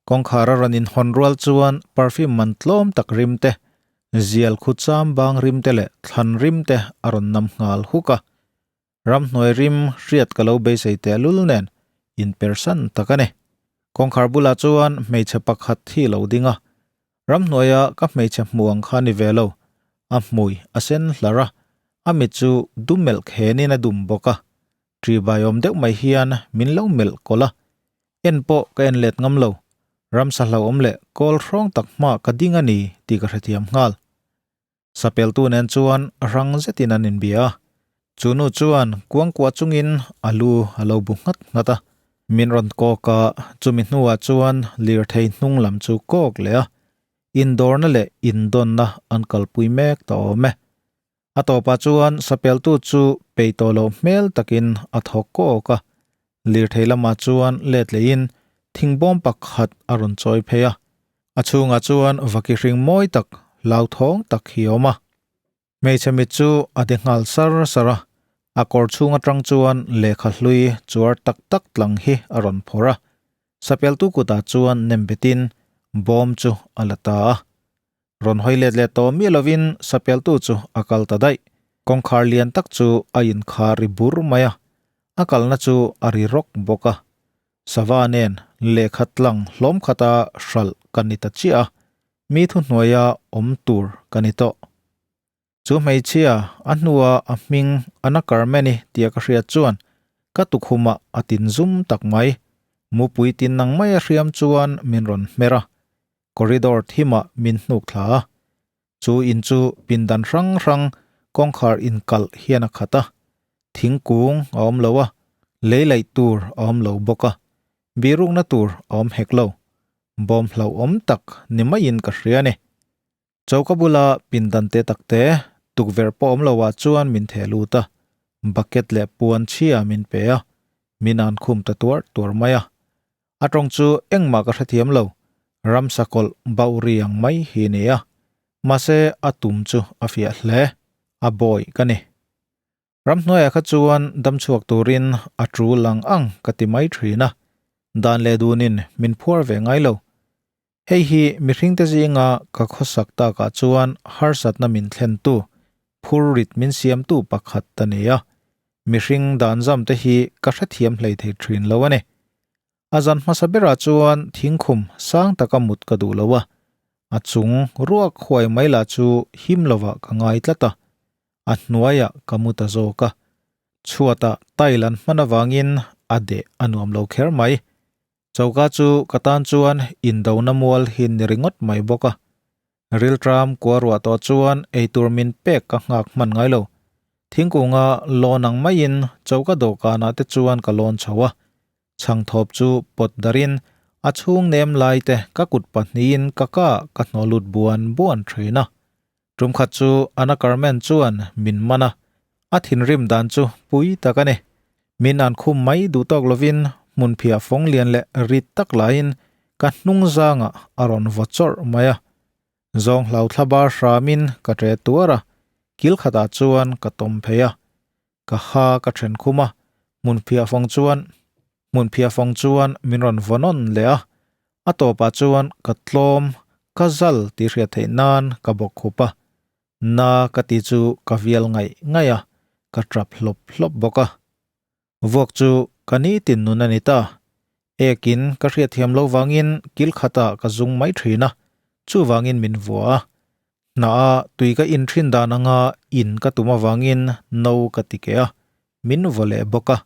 Kawngkhar a rawn inhawn rual chuan perfume man tlawm tak rim te, zial khu cham bang rim te leh thlan rim te a rawn nam nghal huk a. Ramhnuai rim hriat ka lo beisei teh lul nen inpersan tak a ni. Kawngkhar bulah chuan hmeichhe pakhat hi lo ding a, ramhnuaia ka hmeichhe hmuh ang kha ni ve lo, a hmui a sen hlar a, a mit chu dum melh khenin a dum bawk a, ṭi baiawm deuh mai hian min lo melh kawlh a, en pawh ka en let ngam lo, ramsa hlauhawm leh kawl hrawng tak hma ka ding a ni tih ka hrethiam nghal. Sapeltu nen chuan rang zetin an inbia a, chu nu chuan kuangkuah chungin a lu a lo bu nghat nghat a, min rawn kawk a, chumi hnuah chuan lirthei hnung lam chu kawk leh a, indawrna leh indawnna an kalpui mek ta awm e. A tawpah chuan sapeltu chu pei tawh loh hmel takin a thawk kawk a, lirthei lamah chuan let lehin thingbawm pakhat a rawn chawi phei a, a chhungah chuan vaki hring mawi tak hlauthawng tak hi a awm a. Hmeichhe mit chu a de nghal sar sar a, a kawr chhung atang chuan lehkha hlui chuar tak tak tlang hi a rawn phawrh a, sapeltu kutah chuan nem betin bawm chu a la ta a. Rawn hawi let leh tawh miah lovin sapeltu chu a kal ta daih. Kawngkhar lian tak chu a inkhar ri bur mai a, a kalna chu a ri rawk bawk a. Sava nen lehkha tlang hlawm khata hralh ka ni ta chiah a, mi thuhnuaia awm tur ka ni tawh. Chu hmeichhia a hnua a hming Anna Carmen-i tia ka hriat chuan ka tukhumah a tin zum tak mai. Mupui tin nang mai a hriam chuan min rawn hmer a, corridor thimah min hnuk thla a. Chu in chu pindan hrang hrang kawngkhar inkalh hian a khat a, thingkung a awm lo a, lei laih tur a awm lo bawk a, birukna tur a awm hek lo. Bawm hlauhawm tak ni maiin ka hria a ni. Choka bula pindan te tak te tukverh pawh awm lo ah chuan min theh lut a, bucket leh puan chhia min pe a, min an khum ta tuar tuar mai a. A tawng chu engmah ka hrethiam lo, ramsa kawlh bauh ri ang mai hi a ni a, mahse a tum chu a fiah hle, a bawi ka ni. Ramhnuaiah kha chuan damchhuak turin a tul ang ang ka ti mai thin a, dan leh dunin min phuar ve ngai lo. Hei hi mihringte zinga ka khawsak takah chuan harsatna min thlentu, phurrit min siamtu pakhat a ni a, mihring dan zamte hi ka hrethiam hlei thei thin lo a ni. A zan hmasa berah chuan thingkhum sang taka mut ka duh lo a, a chung ruak huai mai lah chu him lovah ka ngai tlat a, a hnuaiah ka mu ta zawk a. Chhuatah tile an hman avangin a deh a nuam lo kher mai. Choka chu ka tan chuan indona mual hi ni ringawt mai bawk a. Rilṭam kua ruah tawh chuan eitur min pek ka nghak hman ngai lo. Thingkunga lawn ang maiin choka dawhkanah te chuan ka lawn chho a. Chhangthawp chu pawt darin a chhung nem lai te ka kut pahnihin ka ka ka hnawh lut buan buan thin a. Tum khat chu Ana Carmen chuan min man a, a thinrim dan chu pui tak a ni. Min an khum mai duh tawk lovin hmunphiah fawng lian leh rit tak laiin ka hnung zangah a rawn vaw chawrh mai a. Zawng hlau thla bar hramin ka ṭe tuar a, kil khatah chuan ka tawm phei a. Ka ha ka then khum a, hmunphiah fawng chuan hmunphiah fawng chuan min rawn vaw nawn leh a. A tawpah chuan ka tlawm, ka zal tih hriat theih nan ka bawk khup a. Na ka ti chu ka vial ngaih ngaih a, ka tap hlawp hlawp bawk a. Vuak chu ka nitin nun a ni ta. Ekin ka hriatthiam lo vangin kil khatah ka zung mai thin a, chuvangin min vua a. Hnaah tui ka in thin dan anga in ka tum avangin no ka ti keh a, min vaw leh bawk a.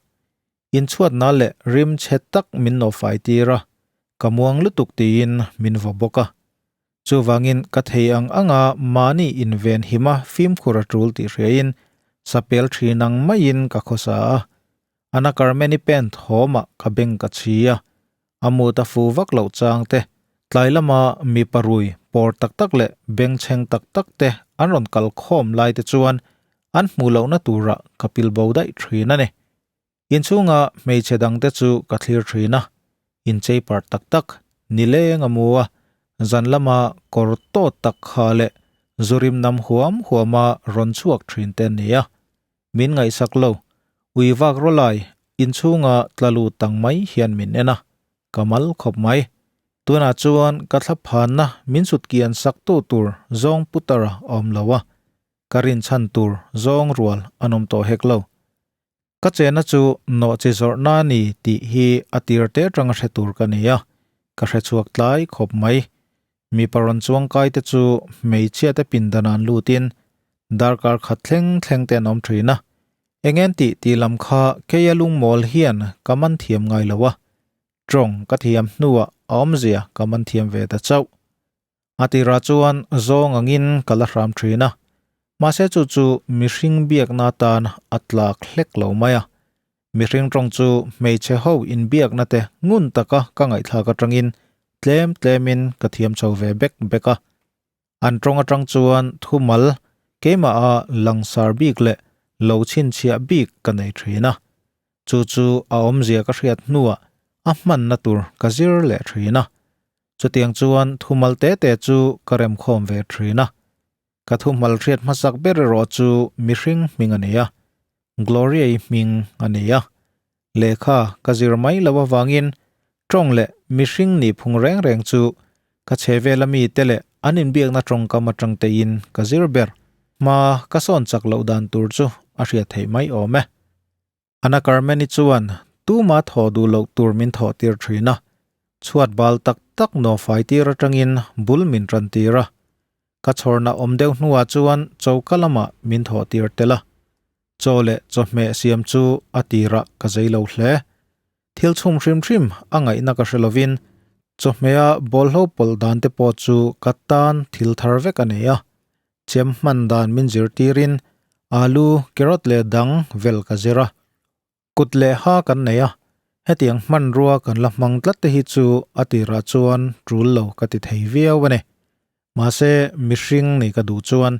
Inchhuatna leh rim chhe tak min nawhfai tir a, ka muang lutuk tiin min vaw bawk a. Chuvangin ka thei ang anga mahni inven hima fimkhur a tul tih hriain sapel thin ang maiin ka khawsa a. Ana Carmeni pen thawmah ka beng ka chhi a, a mut a fu vak loh chang te, tlai lama mipa rui pawr tak tak leh bengchheng tak tak te an rawn kal khawm lai te chuan an hmuh lohna turah ka pil bo daih thin a ni. Inchhunga hmeichhe dangte chu ka thlir thin a, inchei parh tak tak, nileng a mu a, zan lama kawr tawt tak kha leh zurim nam huam huama rawn chhuak thin te an ni a. Min ngaihsak lo, ui vak rawlai inchhunga tla lut tang mai hian min en a, ka mal khawp mai. Tunah chuan ka thla phanna min sut kian sak tu tur zawng putar a awm lo a, ka rinchhan tur zawng rual an awm tawh hek lo. Ka chena chu nawh chi zawrhna a ni tih hi a tir te atanga hre tur ka ni a, ka hre chhuak tlai khawp mai. Mipa rawn chuang kai te chu hmeichhia te pindan an lutin darkar khat thleng thleng te an awm thin a, eng en tih tih lam kha keia lungmawl hian ka man thiam ngai lo a, tawng ka thiam hnuah a awmzia ka man thiam ve ta chauh. A tirah chuan zawng angin ka la hram thin a, mahse chu chu mihring biakna atan a tlak hlek lo mai a. Mihring tawng chu hmeichhe ho inbiakna te ngun taka ka ngaihthlak atangin tlem tlemin ka thiam chho ve bek bek a. An tawng atang chuan thumal keimaha langsar bik leh lo chhinchhiah bik ka nei thin a. Chu chu a awmzia ka hriat hnuah a hmanna tur ka zir leh thin a. Chutiang chuan thumal te te chu ka remkhawm ve thin a. Ka thumal hriat hmasak ber erawh chu mihring hming a ni a, Gloria-i hming a ni a. Lehkha ka zir mai loh avangin tawng leh mihring nih phung reng reng chu ka chhe vela mite leh an inbiakna tawngkam atang tein ka zir ber. Hma ka sawn chak loh dan tur chu a hriat theih mai awm e. Ana Carmen-i chuan tuma thaw duh loh tur min thawh tir thin a, chhuat bal tak tak nawfai tir atangin bul min tan tir a. Ka chhawrna awm deuh hnuah chuan choka lamah min thawh tir tel a. Chaw leh chawhmeh siam chu a tirah ka zei lo hle. Thil chhum hrim hrim a ngaihna ka hre lovin chawhmeha bawlhlo pawlh dan te pawh chu ka tan thil thar vek a nei a. Chem hman dan min zirtirin alu, carrot leh dang vel ka zir a. Kut leh ha kan nei a, hetiang hmanrua kan la hmang tlat te hi chu a tirah chuan tul lo ka ti thei viau a ni. Mahse mihring nih ka duh chuan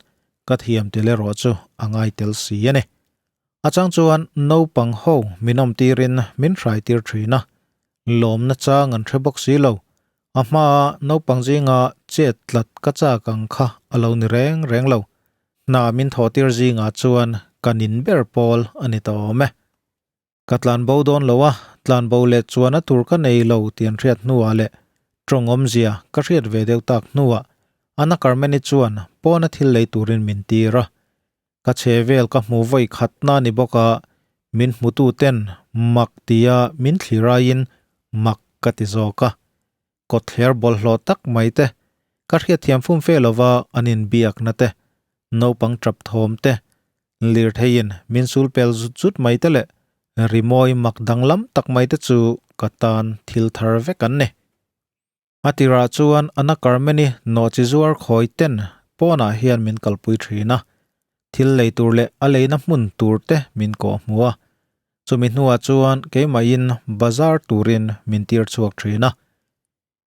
ka thiam tel erawh chu a ngai tel si a ni. A chang chuan naupang ho min awm tirin min hrai tir thin a, lawmna chang an hre bawk si lo. A hmaa naupang zinga chet tlat ka chak ang kha a lo ni reng reng lo. Hna min thawh tir zingah chuan ka nin ber pawl a ni ta awm e. Ka tlan bo dawn lo a, tlan bo leh chuan a tur ka nei lo tih an hriat hnuah leh tawng awmzia ka hriat ve deuh tak hnuah Anna Carmen-i chuan pawna thil lei turin min tir a. Ka chhe vel ka hmu vawi khatna ni bawk a, min hmutu ten mak tia min thlir aiin mak ka ti zawk a. Kawtthler bawlhhlawh tak mai te, ka hriatthiam fum fe lova an inbiakna te, naupang tap thawm te, lirtheiin min sul pel zut zut mai te leh rimawi mak danglam tak mai te chu ka tan thil thar vek an ni. A tirah chuan Anna Carmen-i nawhchi zuar khawi ten pawnah hian min kalpui thin a, thil lei tur leh a leina hmun tur te min kawh hmu a. Chumi hnuah chuan keimahin bazar turin min tir chhuak thin a.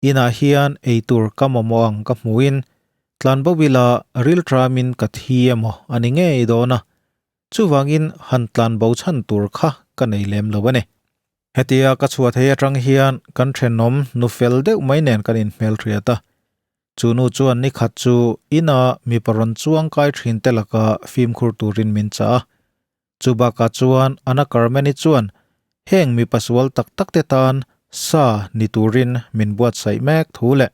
Inah hian eitur ka mamawh ang ka hmuhin tlanbo ila rilṭamin ka thi emaw a ni ngei dawn a, chuvangin han tlanbo chhan tur kha ka nei lem lo a ni. Hetia ka chhuah thei atang hian kan thenawm nu fel deuh mai nen kan inhmelhriat a. Chu nu chuan ni khat chu ina mipa rawn chuang kai thin te laka fimkhur turin min chah a. Chu bakah chuan Anna Carmen-i chuan heng mipa sual tak tak te tan sa ni turin min buatsaih mek thu leh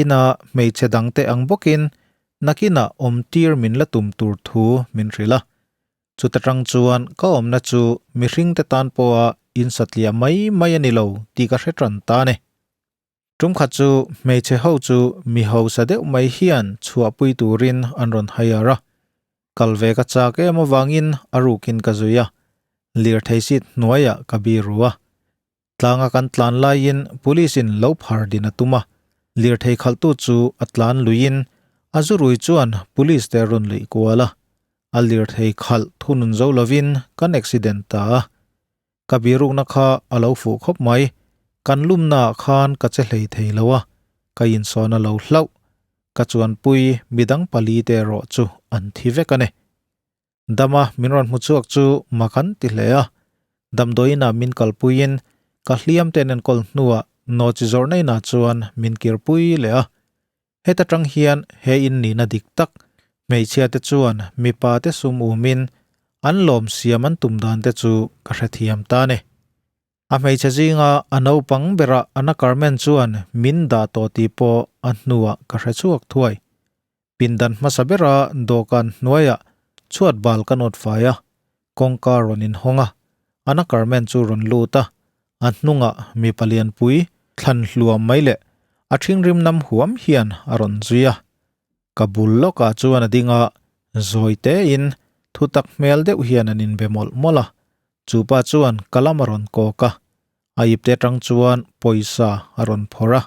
ina hmeichhe dangte ang bawkin nakinah awmtir min la tum tur thu min hrilh a. Chuta tang chuan ka awmna chu mihringte tan pawha insatliah mai mai a ni lo tih ka hre tan ta a ni. Tumkhat chu hmeichhe ho chu mi hausa deuh mai hian chhuahpui turin an rawn hire a. Kal ve ka chak em avangin a rukin ka zui a, lirthei seat hnuaiah ka biru a. Tlanga kan tlan laiin police in lo phar din a tum a, lirthei khalhtu chu a tlan luiin a zurui chuan police te a rawn luih kual a, a lirthei khalh thunun zo lovin kan accident ta a. Ka birukna kha a lo fuh khawp mai, kan lumnaah khan ka che hlei thei lo a, ka insawn a lo hlauh, ka chuanpui midang pali te erawh chu an thi vek a ni. Dama min rawn hmu chhuak chu mak an ti hle a, damdawiinah min kalpuiin ka hliam te an enkawl hnuah nawchi zawrhna inah chuan min kirpui leh a. Heta tang hian he in nihna dik tak hmeichhia te chuan mipa te sum umin an lawm siam an tum dan te chu ka hrethiam ta a ni. A hmeichhe zinga a naupang berah Anna Carmen chuan min dah tawh tih pawh a hnuah ka hre chhuak thuai. Pindan hmasa bera dawhkan hnuaiah chhuat bal ka nawt fai a, kawngka rawn inhawng a, Anna Carmen chu rawn lut a, a hnungah mipa lianpui thlan hluam mai leh a ṭhingrim nam huam hian a rawn zui a. Ka bul lawkah chuan a ding a, zawi tein thutak hmel deuh hian an inbe mawlh mawlh a, Chupa chuan ka lam a rawn kawk a, a ipte atang chuan pawisa a rawn phawrh a.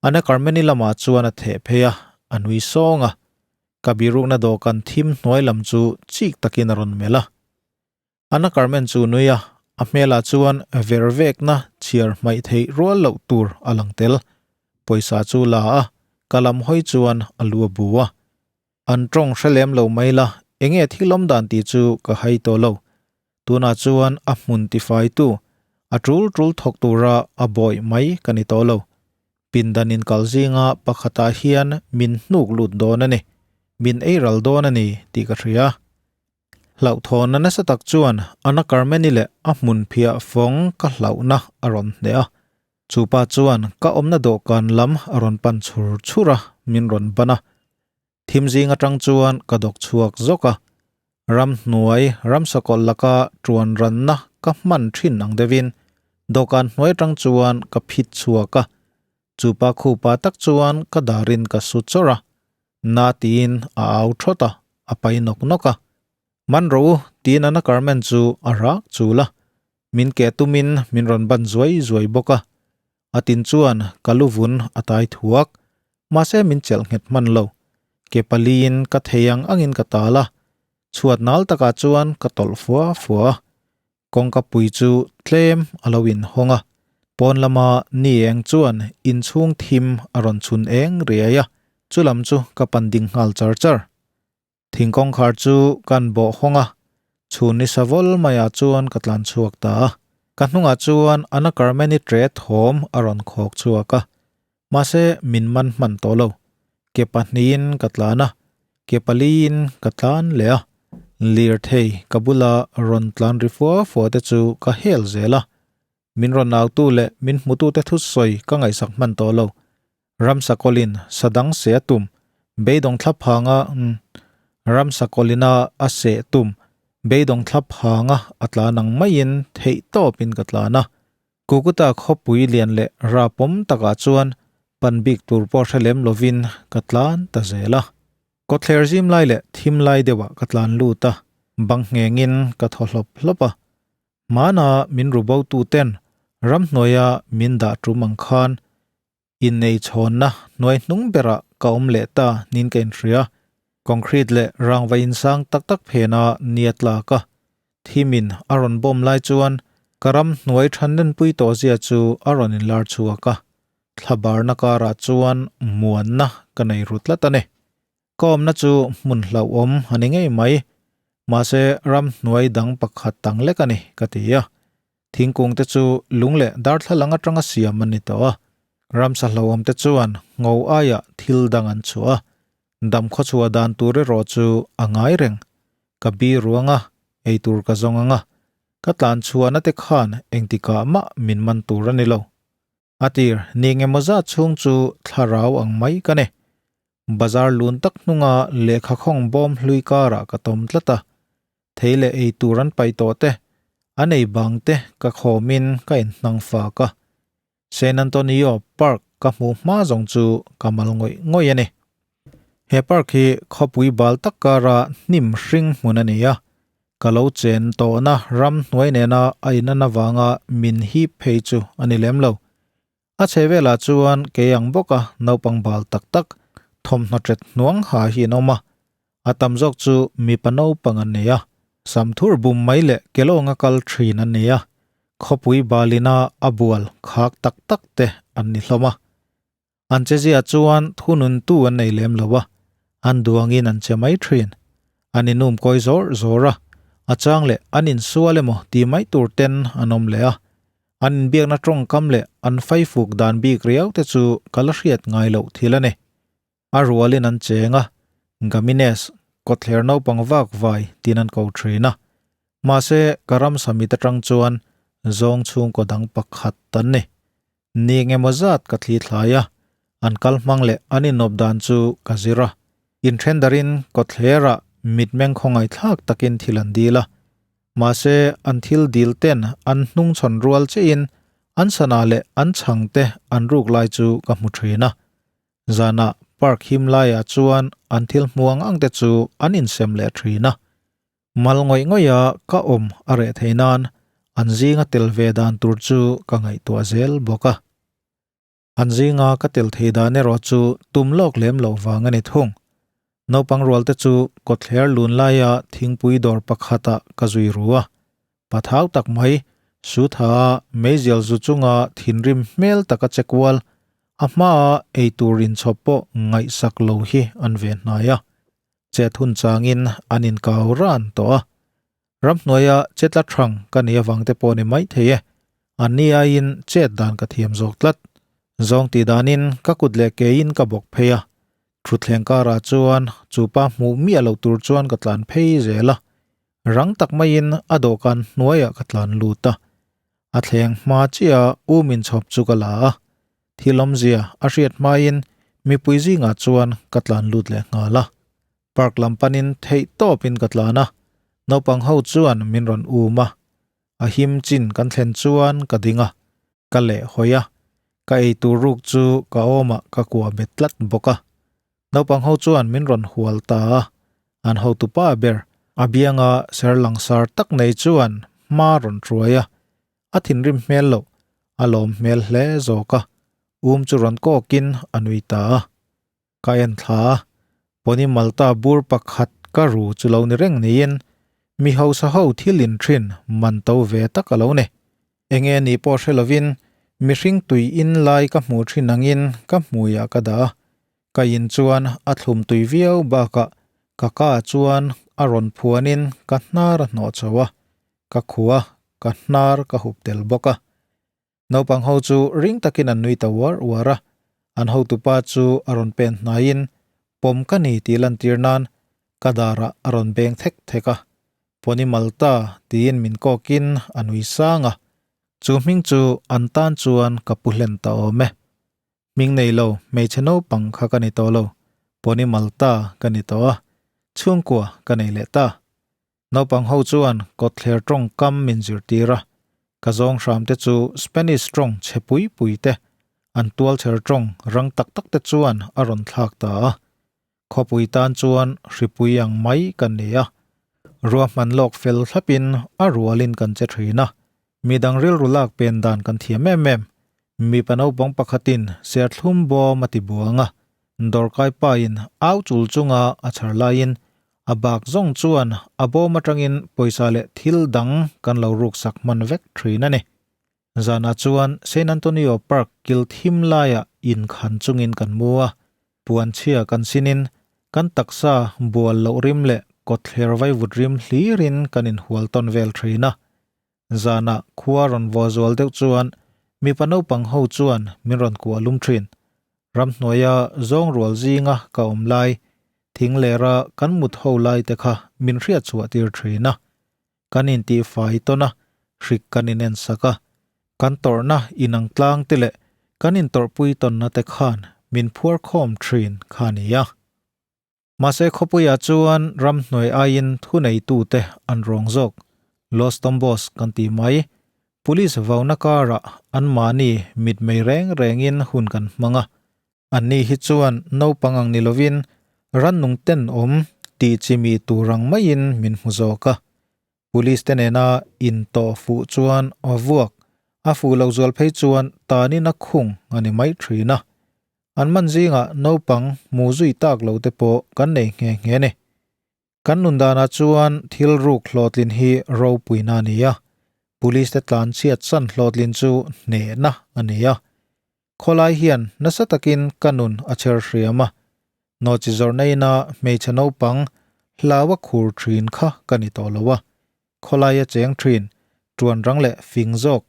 Anna Carmeni lamah chuan a theh phei a, a nui sawng a. Ka birukna dawhkan thim hnuai lam chu chik takin a rawn melh a. Anna Carmen chu nui a, a hmelah chuan vervekna chhiar hmaih theih rual loh tur a lang tel. Pawisa chu la a, ka lam hawi chuan a lu a bu a. An tawng hre lem lo mai la, enge thil awm dan tih chu ka hai tawh lo. Tunah chuan a hmun tifaitu, a tul tul thawk tura a bawih mai ka ni tawh lo. Pindan inkal zinga pakhatah hian min hnuk lut dawn a ni, min ei ral dawn a ni tih ka hria. Hlauhthawnna nasa tak chuan Anna Carmeni leh a hmun phiah fawng ka hlauhna a rawn hneh a. Chu pa chuan ka awmna dawhkan lam a rawn pan chhur chhur a, min rawn ban a. Thim zing atang chuan ka dawk chhuak zawk a. Ramhnuai, ramsakawlh laka tuan ranna ka hman thin ang deuhin dawhkan hnuai atang chuan ka phit chhuak a. Chu pa khupa tak chuan ka darin ka su chawrh a. Na tiin a au thawt a, a pai nawk nawk a. Man rawh u, tiin Anna Carmen chu a rak chul a. Min keh tumin min rawn ban zuai zuai bawk a. A tin chuan ka lu vun a tai thuak. Mahse min chelh nghet hman lo. Ke paliin ka thei ang angin ka tal a. Chhuat nal takah chuan ka tawlh fua fua a. Kawngka pui chu tlem a lo inhawng a, pawn lama ni eng chuan inchhung thim a rawn chhun eng riai a, chu lam chu ka pan ding nghal char char. Thing kawngkhar chu kan bawh hawng a, chhun ni sa vawl maiah chuan ka tlan chhuak ta a. Ka hnungah chuan Anna Carmeni tre thawm a rawn khawk chhuak a, mahse min man hman tawh lo. Ke pahnihin ka tlan a, ke paliin ka tlan leh a, lirthei ka bula rawn tlan ri fua fua te chu ka hel zel a. Min rawn nautu leh min hmutute thusawi ka ngaihsak hman tawh lo. Ramsa kawlin sa dang seh a tum, beidawng thlap hanga Ramsa kawlina a seh tum, beidawng thlap hanga a tlan ang maiin theihtawpin ka tlan a. Kukuta khawpui lian leh rapawm takah chuan pan bik tur pawh hre lem lovin ka tlan ta zel a. Kawtthler zim lai leh thim lai deuhah ka tlan lut a, bang nghengin ka thaw hlawp hlawp a. Hmana min ru bo tuten ramhnuaia min dah tum ang khan Innei chhawnna hnuai hnung berah ka awm leh ta niin ka inhria. Concrete leh rangva insang tak tak phena nia tlak a, thimin a rawn bawm lai chuan ka ram hnuai thanlenpui tawh zia chu a rawn inlar chhuak a, thlabarna karah chuan muanna ka nei ru tlat a ni. Ka awmna chu hmun hlauhawm a ni ngei mai, mahse ram hnuai dang pakhat tang lek a ni ka ti a. Thingkung te chu lung leh darthlalang atanga siam an ni tawh a, ramsa hlauhawm te chuan ngo aiah thil dang an chhuah a, dam khawchhuah dan tur erawh chu a ngai reng. Ka bi ruang a, ei tur ka zawng ang a, ka tlan chhuahna te khan engtikah mah min man tur a ni lo. A tir ni engemaw zat chhung chu thlarau ang mai ka ni. Bazar lun tak hnunga lehkha khawng bawm hlui karah ka tawm tlat a, thei leh ei tur an paih tawh te, an ei bang te ka khawmin ka inhnang fak a. San Antonio Park ka hmuh hma zawng chu ka mal ngawih ngawih a ni. He park hi khawpui bal tak kara hnim hring hmun a ni a, ka lo chen tawhna ram hnuai nena a inan avanga min hip phei chu a ni lem lo. A chhe velah chuan kei ang bawka naupang bal tak tak thawmhnaw ṭet hnuang ha hi an awm a, a tam zawk chu mipa naupang an ni a, samthur bum mai leh kelawnga kal ṭhin an ni a, khawpui balina a bual khak tak tak te an ni hlawm a. An che zia chuan thununtu an nei lem lo a, an duangin an che mai thin. An inum kawi zawr zawr a, a chang leh an insual emaw ti mai tur ten an awm leh a. An inbiakna tawngkam leh an faifuk dan bik riau te chu ka la hriat ngai loh thil a ni. A rualin an cheng a, Gamines, kawtthler naupang vak vai tin an ko thin a. Mahse, ka ramsa mit atang chuan zawng chhungkaw dang pakhat an ni. Ni engemaw zat ka thli thlai a, an kal hmang leh an inawp dan chu ka zir a. Inthen darin kawtthlerah mitmeng khawngaihthlak takin thil an dil a. Mahse, an thil dil ten an hnungchhawn rual chiahin an sana leh an chhang te an ruk lai chu ka hmu thin a. Zanah park him laiah chuan an thil hmuang ang te chu an insem leh thin a. Mal ngawih ngawih a ka awm a reh thei nan an zinga tel ve dan tur chu ka ngaihtuah zel bawk a. An zinga ka tel thei dan erawh chu tum lawk lem loh vang a ni thung. Naupang rual te chu kawtthler lun laia thingpui dawr pakhatah ka zui ru a. Pathau tak mai, Sutha a meizial zu chunga thinrim hmel taka che kual, a hmaa eitur inchhawp pawh ngaihsak lo hi an ve hnai a. Chet hun changin an inkau ran tawh a. Ramhnuaia chetla thang ka nih avang te pawh ni mai thei e. Anni aiin chet dan ka thiam zawk tlat. Zawng tih danin ka kut leh keiin ka bawk phei a. Thutthleng karah chuan chupa hmuh miah loh tur chuan ka tlan phei zel a. Rang tak maiin a dawhkan hnuaiah ka tlan lut a. A thleng hma chiah u min chhawp chu ka la a. Thil awmzia a hriat hmain mipui zingah chuan ka tlan lut leh nghal a. Park lam panin theih tawpin ka tlan a, naupang ho chuan min rawn um a. A him chin kan thlen chuan ka ding a, ka leh hawi a, ka eitur ruk chu ka awmah ka kuah bet tlat bawk a. Naupang ho chuan min rawn hual ta a, an hotupa ber a bianga ser langsar tak nei chuan hma rawn hruai a, a thinrim hmel loh, a lawm hmel hle zawk a, um chu rawn kawkin a nui ta a. Ka en thla a, Pony Malta bur pakhat ka ru chu lo ni reng niin mi hausa ho thil in thin man to ve tak a lo ni. Enge ni pawh hre lovin mihring tui in lai ka hmuh thin angin ka hmuiah ka dah a, ka in chuan a thlum tui viau bakah ka ka chuan a rawn phuanin ka hnar a hnawh chho a, ka khua ka hnar ka hup tel bawk a. Naupang ho chu ring takin an nui ta uar uar a, an hotupa chu a rawn pen hnaiin pawm ka ni tih lantir nan ka darah a rawn beng thek thek a, Pony Malta tiin min kawkin a nui sang a, chu hming chu an tan chuan ka pu hlen ta awm e. Hming nei lo hmeichhe naupang kha ka ni tawh lo, Pony Malta ka ni tawh a, chhungkua ka nei leh ta. Naupang ho chuan kawtthler tawngkam min zirtir a. Ka zawng hram te chu Spanish tawng chhe pui pui te, an tualchher tawng rang tak tak te chuan a rawn thlak ta a. Khawpui tan chuan hripui ang mai kan ni a. Ruahman lawk fel thlapin a rualin kan che thin a. Midang rilru lak pen dan kan thiam em em. Mipa naupang pakhatin serthlum bawm a ti buang a, dawrkai pain au chul chunga a chhar laiin a bak zawng chuan a bawm atangin pawisa leh thil dang kan lo ruksak hman vek thin a ni. Zanah chuan Saint Antonio Park kil thim laiah inkhan chungin kan mu a, puanchhia kan sinin kan taksa bual loh rim leh kawtthler vaivut rim hlirin kan inhual tawn vel thin a. Zanah khua rawn vua zual deuh chuan mipa naupang ho chuan min rawn kuah lum thin. Ramhnuaia zawng rual zinga ka awm lai, thing lera kan mut ho lai te kha min hriat chhuah tir thin a. Kan intihfai tawn a, hrik kan inen sak a. Kan tawrhna inang tlang te leh kan intawrhpui tawnna te khan min phuar khawm thin kha a ni a. Mahse khawpuiah chuan ramhnuai aiin thuneitute an rawng zawk. Los Tombos kan ti mai. Police vauna karah anmahni mitmei reng rengin hun kan hmang a. Anni hi chuan naupang ang ni lovin rannung tenawm tih chimi tur ang maiin min hmu zawk a. Police te nena intawh fuh chuan a vuak, a fuh lo zual phei chuan tanin a khung a ni mai thin a. An man zingah naupang hmu zui tak lo te pawh kan nei nghe nghe a ni. Kan nun danah chuan thil ruk hlawhtlin hi ropuina a ni a, police te tlan chhiat san hlawhtlin chu hnehna a ni a. Khawlai hian nasa takin ka nun a chher hriam a, nawhchi zawrhna ina hmeichhe naupang hlau a khur thin kha ka ni tawh lo a. Khawlai a cheng thin, tuan rang leh fing zawk,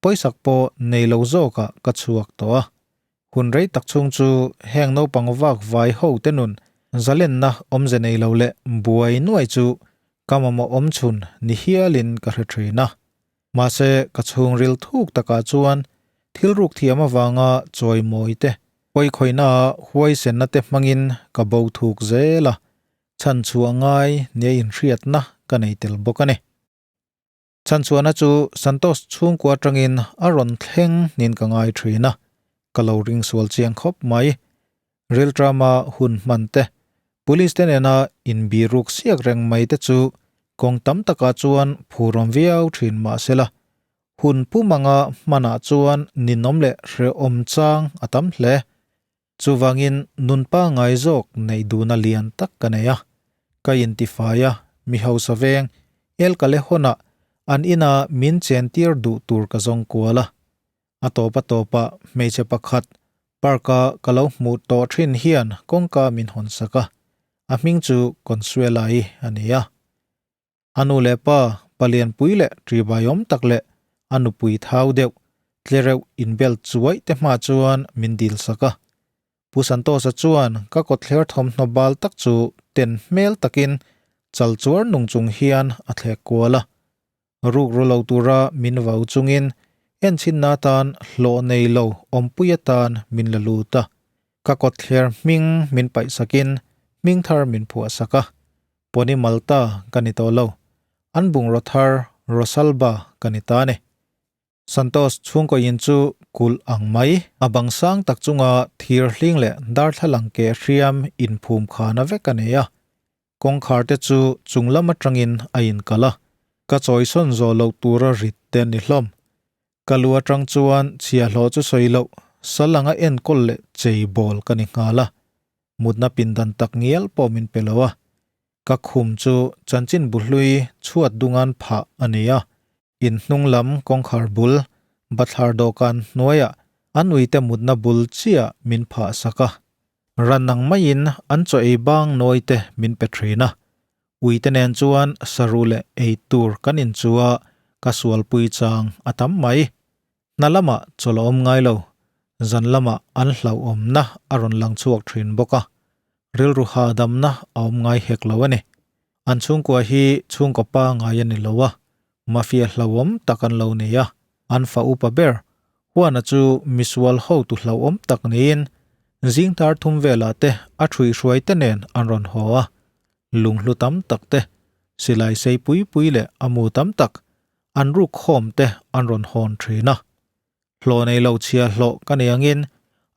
pawisak pawh nei lo zawkah ka chhuak tawh a. Hun rei tak chhung chu heng naupang vak vai ho te nun zalenna awmze nei lo leh buai nuai chu ka mamawh awm chhun ni hialin ka hre thin a. Mahse ka chhungril thuk takah chuan thil ruk thiam avanga chawimawi te, pawikhawihna huaisenna te hmangin ka bo thuk zel a, chhan chhuah ngai nia inhriatna ka nei tel bawk a ni. Chhanchhuahna chu Santosh chhungkua atangin a rawn thleng nin ka ngai thin a, ka lo ring sual chiang khawp mai. Riltrama hun hman te, police te nena inbiruk siak reng mai te chu kawng tam takah chuan phurawm viau thin mah sela, hun pum anga hmanah chuan ninawm leh hrehawm chang a tam hle. Chuvangin nun pangngai zawk neih duhna lian tak ka nei a. Ka intifai a, mi hausa veng, El Callejon-ah an ina min chentir duh tur ka zawng kual a. A tawp a tawpah hmeichhe pakhat park-a ka lo hmuh tawh thin hian kawngka min hawn sak a, a hming chu Consuela-i a ni a. A nu leh pa, palianpui leh ṭibaiawm tak leh a nupui thau deuh, tlereuh inbel chuaih te hma chuan min dil sak a. Pu Santosa chuan ka kawtthler thawmhnaw bal tak chu ten hmel takin chal chuar nung chung hian a thlek kual a. Ruk ru lo tura min vau chungin enchhinna atan hlawh nei lo awmpui atan min la lut a. Ka kawtthler hming min paih sakin hming thar min phuah sak a. Pony Malta ka ni tawh lo. An bungraw thar Rosalba ka ni ta a ni. Santos chhungkaw in chu kulh ang mai. A bang sang tak chunga thir hling leh darthlalang keh hriam inphum khana vek a nei a. Kawngkhar te chu chung lam atangin a inkalh a. Ka chawisawn zawh loh tura rit te a ni hlawm. Ka lu atang chuan chhiahhlawh chu sawi loh, sal anga enkawl leh chei bawl ka ni nghal a. Mutna pindan tak ngial pawh min pe lo a. Ka khum chu chanchin bu hlui chhuat dungan phah a ni a. In hnung lam kawngkhar bul, bathlar dawhkan hnuaiah an uite mutna bul chiah min phah sak a. Ran ang maiin an chaw ei bang nawi te min pe thin a. Uite nen chuan saruh leh ei tur kan inchu a, ka sualpui chang a tam mai. Hna lamah chawlh a awm ngai lo, zan lamah an hlauhawmna a rawn lang chhuak thin bawk a, rilru hahdamna a awm ngai hek lo a ni. An chhungkua hi chhungkaw pa ngai a ni lo a, mafia hlauhawm tak an lo nei a, an fa upa ber Huana chu misual hotu hlauhawm tak niin zingtar thum velah te a ṭhuihhruai te nen an rawn haw a, lunghlu tam tak te, silai sei pui pui leh a mu tam tak. an ruk khawm te an rawn hawn thin a. Hlawh nei lo chhia hlawh ka nei angin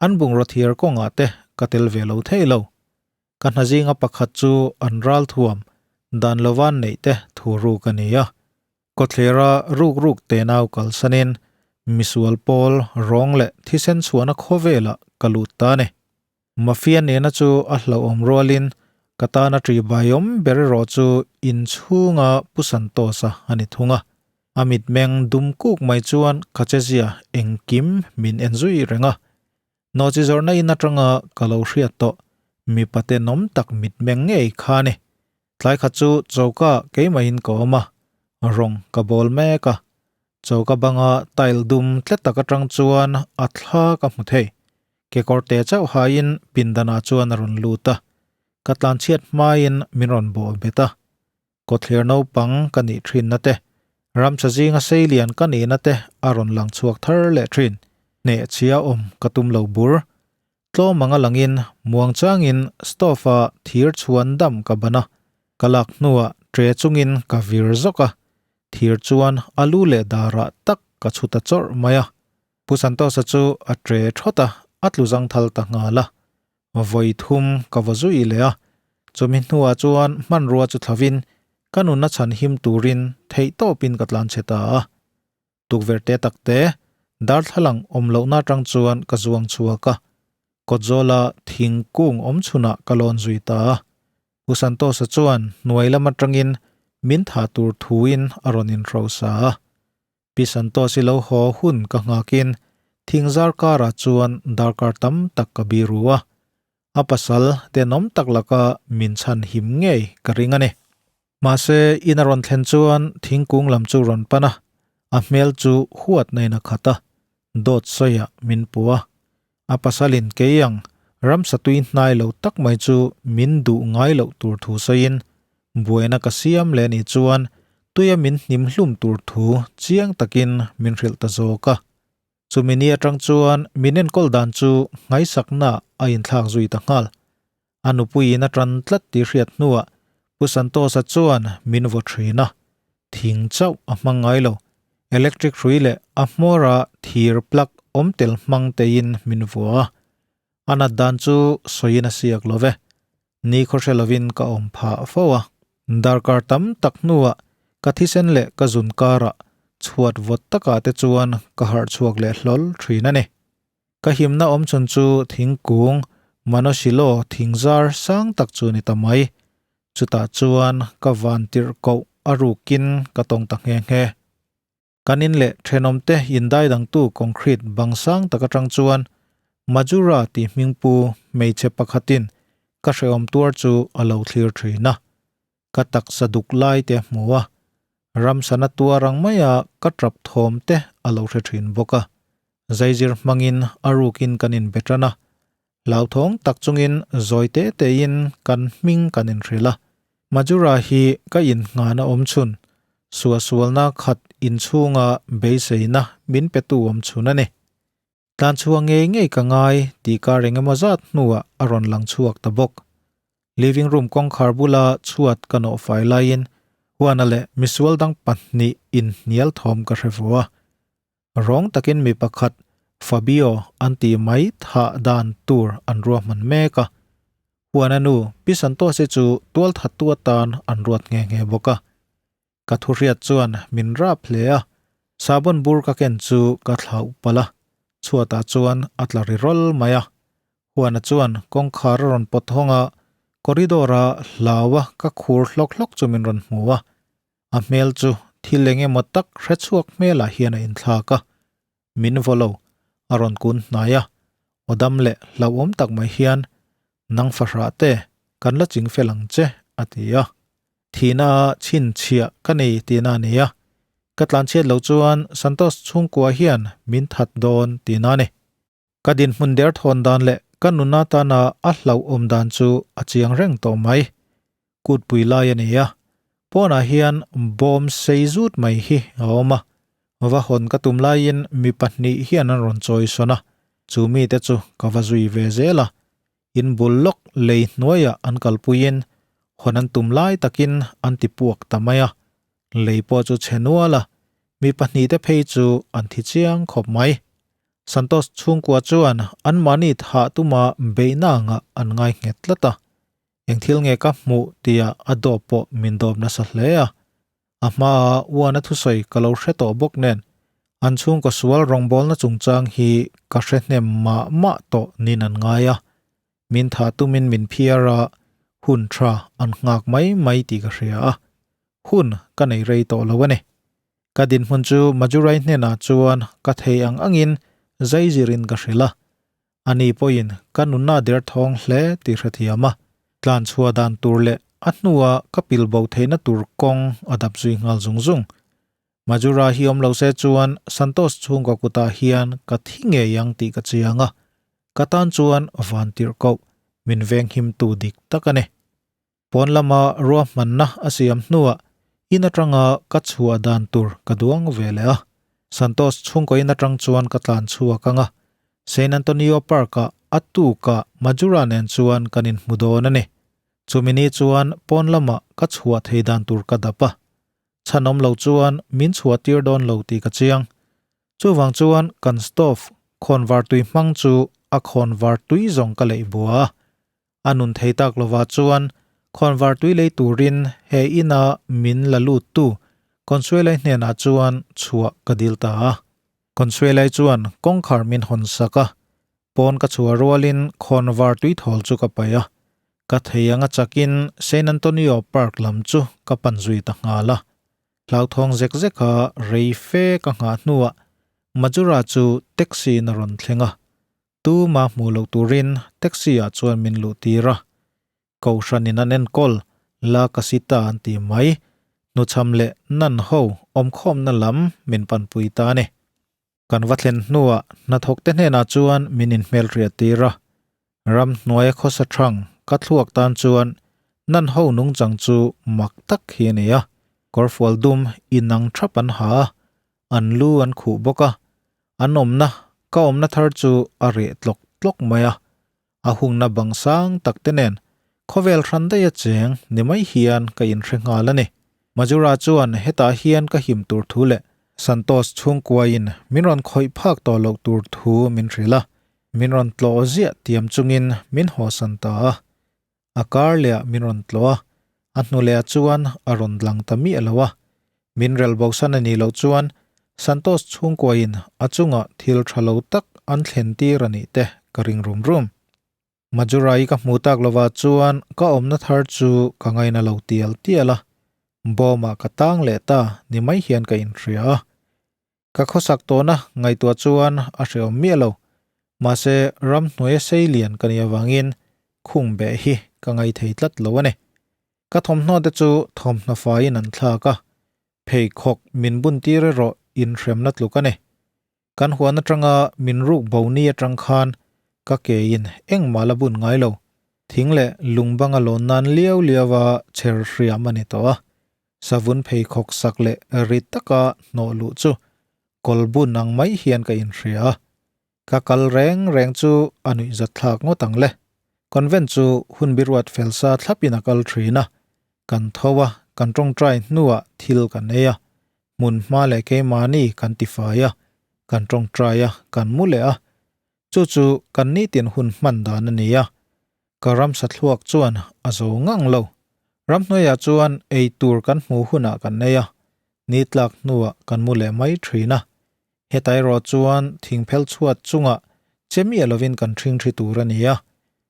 an bungraw thiar kawngah te ka tel ve lo thei lo. Ka hna zinga pakhat chu an ral thuam dan lova neih te thu ruk a ni a. Kawthlera ruk ruk te nau kalsanin misual pawl rawng leh thisen chhuahna khawvelah ka lut ta a ni. Mafia nena chu a hlauhawm rualin ka tana ṭi baiawm ber erawh chu inchhunga Pu Santosa a ni thung a. A mitmeng dum kuk mai chuan ka chezia engkim min en zui reng a. Nawhchi zawrhna in atanga ka lo hriat tawh mipa tenawm tak mitmeng ngei kha a ni. Tlai khat chu choka keimahin ka awm a, rawng ka bawl mek a. Choka banga tile dum tlet tak atang chuan a thla ka hmu thei. Kekawr te chauh haiin pindanah chuan a rawn lut a, ka tlanchhiat hmain min rawn bawh bet a. Kawthlir naupang ka nih thinna te, ramcha zinga seilian ka nihna te a rawn lang chhuak thar leh thin. Hnehchhia awm ka tum lo bur. Tlawm anga langin muangchangin stove-a thir chhuan dam ka ban a, ka lak hnuah tre chungin ka vir zawk a, thir chuan a lu leh darah tak ka chhu ta chawrh mai a. Pu Santosa chu a tre thawt a, a tlu zangthal ta nghal a. Vawi thum ka va zui leh a, chumi hnuah chuan hmanrua chu thlavin ka nunna chhan him turin theihtawpin ka tlan chhe ta a. Tukverh te tak te, darthlalang awm lohna atang chuan ka zuang chhuak a, kawtzawla thingkung awm chhunah ka lawn zui ta a. Pu Santosa chuan hnuai lam atangin min thah tur thuin a rawn inhrosa a. Pi Santosi lo haw hun ka nghakin thingzar karah chuan darkar tam tak ka biru a. A pasal tenawm tak laka min chhan him ngei ka ring a ni. Mahse, in a rawn thlen chuan thingkung lam chu rawn pan a, a hmel chu huat nain a khat a, dawt sawiah min pu a. A pasalin kei ang ramsa tui hnai lo tak mai chu min duh ngai loh tur thu sawiin, buaina ka siam leh anih chuan tuia min hnim hlum tur thu chiang takin min hrilh ta zawk a. Chumi ni atang chuan min enkawl dan chu nghaisakna a inthlak zui ta nghal. A nupuiin a tan tlat tih hriat hnuah Pu Santosa chuan min vaw thin a, thing chauh a hmang ngai lo, electric hrui leh a hmawra thir plug awm tel hmang tein min vua a. A nat dan chu sawiin a siak lo ve. Ni khaw hre lovin ka awm phah fo a. Darkar tam tak hnuah ka thisen leh ka zun karah chhuat vawt takah te chuan ka harh chhuak leh hlawl thin a ni. Ka himna awm chhun chu thingkung Manoshilo thingzar sang tak chu ni ta mai. Chutah chuan ka van tirh koh a rukin ka tawng ta nghe nghe. Kan in leh thenawmte indai dangtu concrete bang sang tak atang chuan Majura tih hmingpu hmeichhe pakhatin ka hrehawm tuar chu a lo thlir thin a. Ka taksa duk lai te a hmu a, ramsana tuar ang maia ka tap thawm te a lo hre thin bawk a. Zaizir hmangin a rukin kan inbe tan a, hlauthawng tak chungin zawi te tein kan hming kan inhrilh a. Majura hi ka innghan a awm chhun, suahsualna khat inchhunga beiseina min petu awm chhun a ni. Tlan chhuah ngei ngei ka ngai tih kar eng emaw zat hnuah a rawn lang chhuak ta bawk. Living room kawngkhar bula chhuat ka nawh fai laiin Huana leh misual dang pahnih inhnial thawm ka hre fu a. Rawng takin mi pakhat Fabio an tih mai thah dan tur an ruahman mek a. Huana nu Pi Santosi chu tualthattu atan an ruat nghe nghe bawk a. Ka thuhriat chuan min rap hle a, sabon bur ka ken chu ka thlauh palh a, chhuatah chuan a tla ri rawl mai a. Huana chuan kawngkhar a rawn pawt hawng a, corridor-a hlaua ka khur hlawk hlawk chu min rawn hmu a. A hmel chu thil eng emaw tak hre chhuak hmelah hian a inthlak a. Min vaw lo, a rawn kun hnai a, aw dam leh hlauhawm tak mai hian, Nang fahrah te, kan la ching fel ang che, a ti a. Thihna a chhinchhiah ka nei tihna a ni a, ka tlanchhiat loh chuan Santosh chhungkua hian min that dawn tihna a ni. Ka dinhmun derthawn dan leh ka nuna tana a hlauhawm dan chu a chiang reng tawh mai. Kutpui lai a ni a, pawnah hian bawm sei zut mai hi a awm a, va hawn ka tum laiin mi pahnih hian an rawn chawi sawn a, chu mite chu ka va zui ve zel a, in bul lawk lei hnuaiah an kalpuiin hawn an tum lai takin an ti puak ta mai a, lei pawh chu chhe nual a. Mi pahnihte phei chu an thi chiang khawp mai. Santos chhungkua chuan anmahni thah tuma beihna angah an ngai nghet tlat a. Eng thil nge ka hmuh tia a dawp pawh min dawp nasa hle a. A hmaa uana thusawi ka lo hre tawh bawk nen an chhungkaw sual rawngbawlna chungchang hi ka hre hnem mah mah tawh nin an ngai a. Min thah tumin min phiar a, hun tha an nghak mai mai tih ka hria a. Hun ka nei rei tawh lo a ni. Ka dinhmun chu Madurai hnenah chuan ka thei ang angin zai zirin ka hrilh a. Ani pawhin ka nunna derthawng hle tih hrethiam a, tlan chhuah dan tur leh a hnua ka pil bo theihna tur kawng a dap zui nghal zung zung. Majura hi awm lo se chuan Santos chhungkaw kutah hian ka thi ngei ang tih ka chiang a, ka tan chuan van tirh koh min venghimtu dik tak a ni. Pawn lama ruahmanna a siam hnuah in atanga ka chhuah dan tur ka duang ve leh a. Santos chhungkaw in atang chuan ka tlan chhuak ang a, Saint Antonio Park-ah a tukah Majura nen chuan kan inhmu dawn a ni. Chumi ni chuan pawn lamah ka chhuah thei dan tur ka dap a. Chhan awm lo chuan min chhuah tir dawn lo tih ka chiang. Chuvang chuan kan stove khawnvar tui hmang chu a khawnvar tui zawng ka leih bua a. A nun thei tak lovah chuan khawnvar tui lei turin he ina min la lut tu Consuelai hnenah chuan chhuah ka dil ta a. Consuelai chuan kawngkhar min hawn sak a, pawn ka chhuah rualin khawnvar tui thawl chu ka paih a. Ka thei anga chakin Saint Antonio Park lam chu ka pan zui ta nghal a. Hlauthawng zek zeka rei fe ka nghah hnuah Majura chu taxi in a rawn thleng a. Tuma hmuh loh turin taxi ah chuan min luh tir a, Kohhran in an enkawl La Casita an ti mai, hnuchham leh nan ho awmkhawmna lam min panpui ta a ni. Kan va thlen hnuah hnathawk te hnenah chuan min inhmelhriat tir a, ramhnuaia khawsa thang ka thluak tan chuan nan ho nungchang chu mak tak hi a ni a, kawrfual dum inang thap an ha a, an lu an khuh bawk a, An awmna, ka awmna thar chu a reh tlawk tlawk mai a, a hungna bang sang tak te nen khawvel hran daih a cheng ni mai hian ka inhre nghal a ni. Majura chuan hetah hian ka him tur thu leh Santosh chhungkuain min rawn khawih phak tawh loh tur thu min hrilh a, min rawn tlawh ziah tiam chungin min hawsan ta a. A kar leh ah min rawn tlawh a, a hnu leh ah chuan a rawn lang ta miah lo a. Min rel bosan a nih loh chuan Santosh chhungkuain a chungah thil tha lo tak an thlen tir a nih te ka ring rum rum. Majurai ka hmuh tak lovah chuan ka awmna thar chu ka ngaina lo tial tial a, bawmah ka tang leh ta ni mai hian ka inhria a. Ka khawsak tawhna ngaihtuah chuan a hrehawm miah lo. Mahse, ramhnuaia sei lian ka nih avangin khung beh hi ka ngai thei tlat lo a ni. Ka thawmhnaw te chu thawmhnaw faiin an thlak a, pheikhawk min bun tir erawh inhremna tluk a ni. Kan huan atanga min ruk bo ni atang khan ka kein engmah la bun ngai lo. Thing leh lung banga lawn nan liau liaua chher hriam a ni tawh a. Savun pheikhawk sak leh ri taka hnawh luh chu kawl bun ang mai hian ka inhria a, ka kal reng reng chu a nuihzat thlak ngawt ang le. Convent chu hun biruat fel sa thlapin a kal thin a, kan tho a, kan tawngtai hnuah thil kan ei a, hmun hma leh keimahni kan tifai a, kan tawngtai a, kan mu leh a, chu chu kan nitin hun hman dan a ni a. Ka ramsa thluak chuan a zo ngang lo. Ramhnuaiah chuan ei tur kan hmuh hunah kan nei a, ni tlak hnuah kan mu leh mai thin a. Heta erawh chuan thingphel chhuat chungah che miah lovin kan ṭhing ṭhi tur a ni a.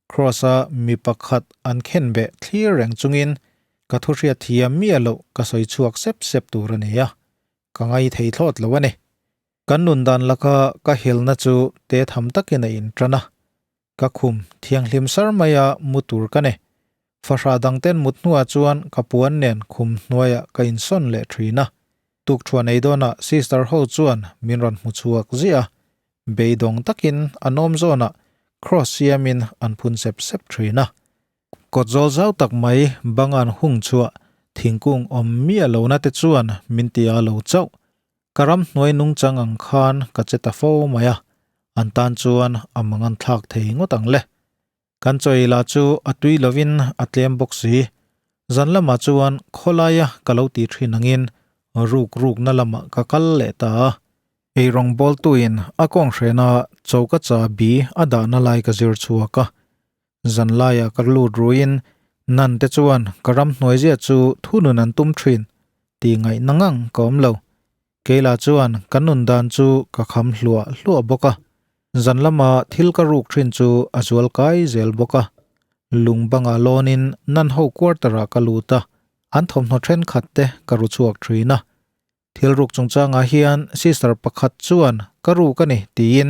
Cross-a mi pakhat an khenbeh thlir reng chungin ka thu hriat thiam miah loh ka sawi chhuak sep sep tur a ni a, ka ngai thei thlawt lo a ni. Kan nun dan laka ka helna chu te tham takin a inṭan a. Ka khum thianghlim sar maia mu tur ka ni. Fahrah dangten mut hnuah chuan ka puan nen khum hnuaiah ka insawn leh thin a. Tukthuan ei dawnah sister ho chuan min rawn hmu chhuak ziah a. Beidawng takin a nawm zawnah cross siamin an phun sep sep thin a. Kawt zawl zau tak mai bangan hung chhuah thingkung awm miah lohna te chuan min ti a lo chauh. Ka ramhnuai nungchang ang khan ka che ta fo mai a, an tan chuan a mangan thlak thei ngawt ang le. Kan chaw ei lah chu a tui lovin a tlem bawk si. Zan lamah chuan khawlaia ka lo ti thin angin ruk rukna lamah ka kal leh ta a. Eirawng bawltuin a kawng hrena choka chahbi a dahna lai ka zir chhuak a. Zanlaiah ka lut ruiin nan te chuan ka ramhnuai zia chu thunun an tum thin tih ngaihna ngang ka awm lo. Keila chuan kan nun dan chu ka kham hluah hluah bawk a, zan lama thil ka ruk thin chu a zual kai zel bawk a. Lung bangah lawnin nan ho quarter ah ka lut a, an thawmhnaw thenkhat te ka ru chhuak thin a. Thil ruk chungchangah hian sister pakhat chuan ka ruk a ni tiin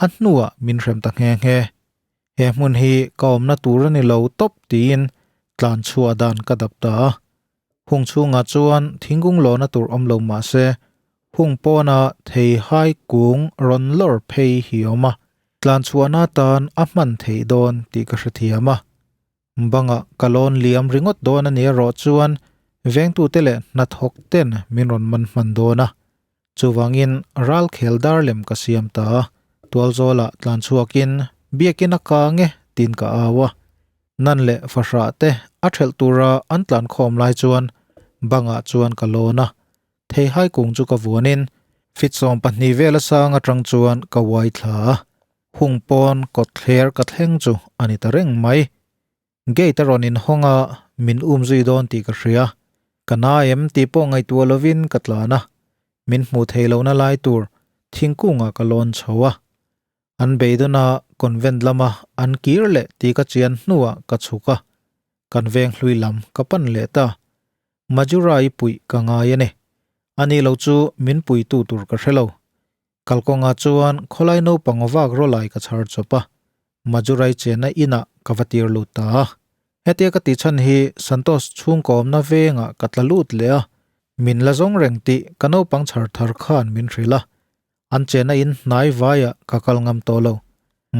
a hnuah min hrem ta nghe nghe. He hmun hi ka awmna tur a ni lo tawp tiin tlan chhuah dan ka dap ta a. Hung chhungah chuan thingkung lawhna tur awm lo mah se, hung pawna thei hai kung rawn lawr phei hi a awm a, tlan chhuahna atan a hman theih dawn tih ka hrethiam a. Bangah ka lawn liam ringawt dawn a ni erawh chuan vengtute leh hnathawk ten min rawn man hman dawn a. Chuvangin ral khel dar lem ka siam ta a, tualzawlah tlan chhuakin biakin a kang e tiin ka au a. Nan leh fahrah te a thelh tura an tlan khawm lai chuan bangah chuan ka lawn a, theihai kung chu ka vuanin fit 12 vel a sang atang chuan ka uai thla a, hung pawn kawt thler ka thleng chu a ni ta reng mai. Gate a rawn inhawng a, min um zui dawn tih ka hria. Ka na em tih pawh ngaihtuah lovin ka tlan a, min hmuh theih lohna lai tur thingkungah ka lawn chho a. An beidawn a convent lama an kir leh tih ka chian hnuah ka chhuk a, kan veng hlui lam ka pan leh ta. Majura i puih ka ngai a ni. Ani lo chu min puitu tur ka hre lo. Kalkawngah chuan khawlai naupang vak rawlai ka chhar chawp a, Majurai chenna inah ka va tir lut ta a. Hetia ka tih chhan hi Santosh chhungkawmna vengah ka tla lut leh a, min la zawng reng tih ka naupang chhar thar khan min hrilh a. An chenna in hnai vaiah ka kal ngam tawh lo.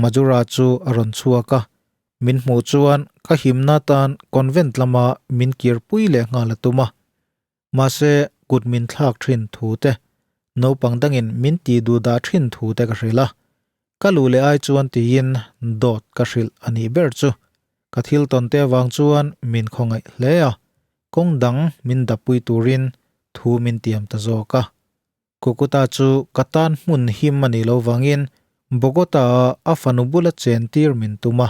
Majura chu a rawn chhuak a, min hmuh chuan ka himna tan convent lama min kirpui leh nghal a tum a. Mahse, kut min thlak thin thu te, naupang dangin min tih duh dah thin thu te ka hrilh a. Ka luh leh ai chuan tiin dawt ka hrilh a nih ber chu. Ka thil tawn te avang chuan min khawngaih hle a, kawng dang min dapui turin thu min tiam ta zawk a. Kukuta chu ka tan hmun him a nih lo vangin Bogota-a a fanu bula chen tir min tum a.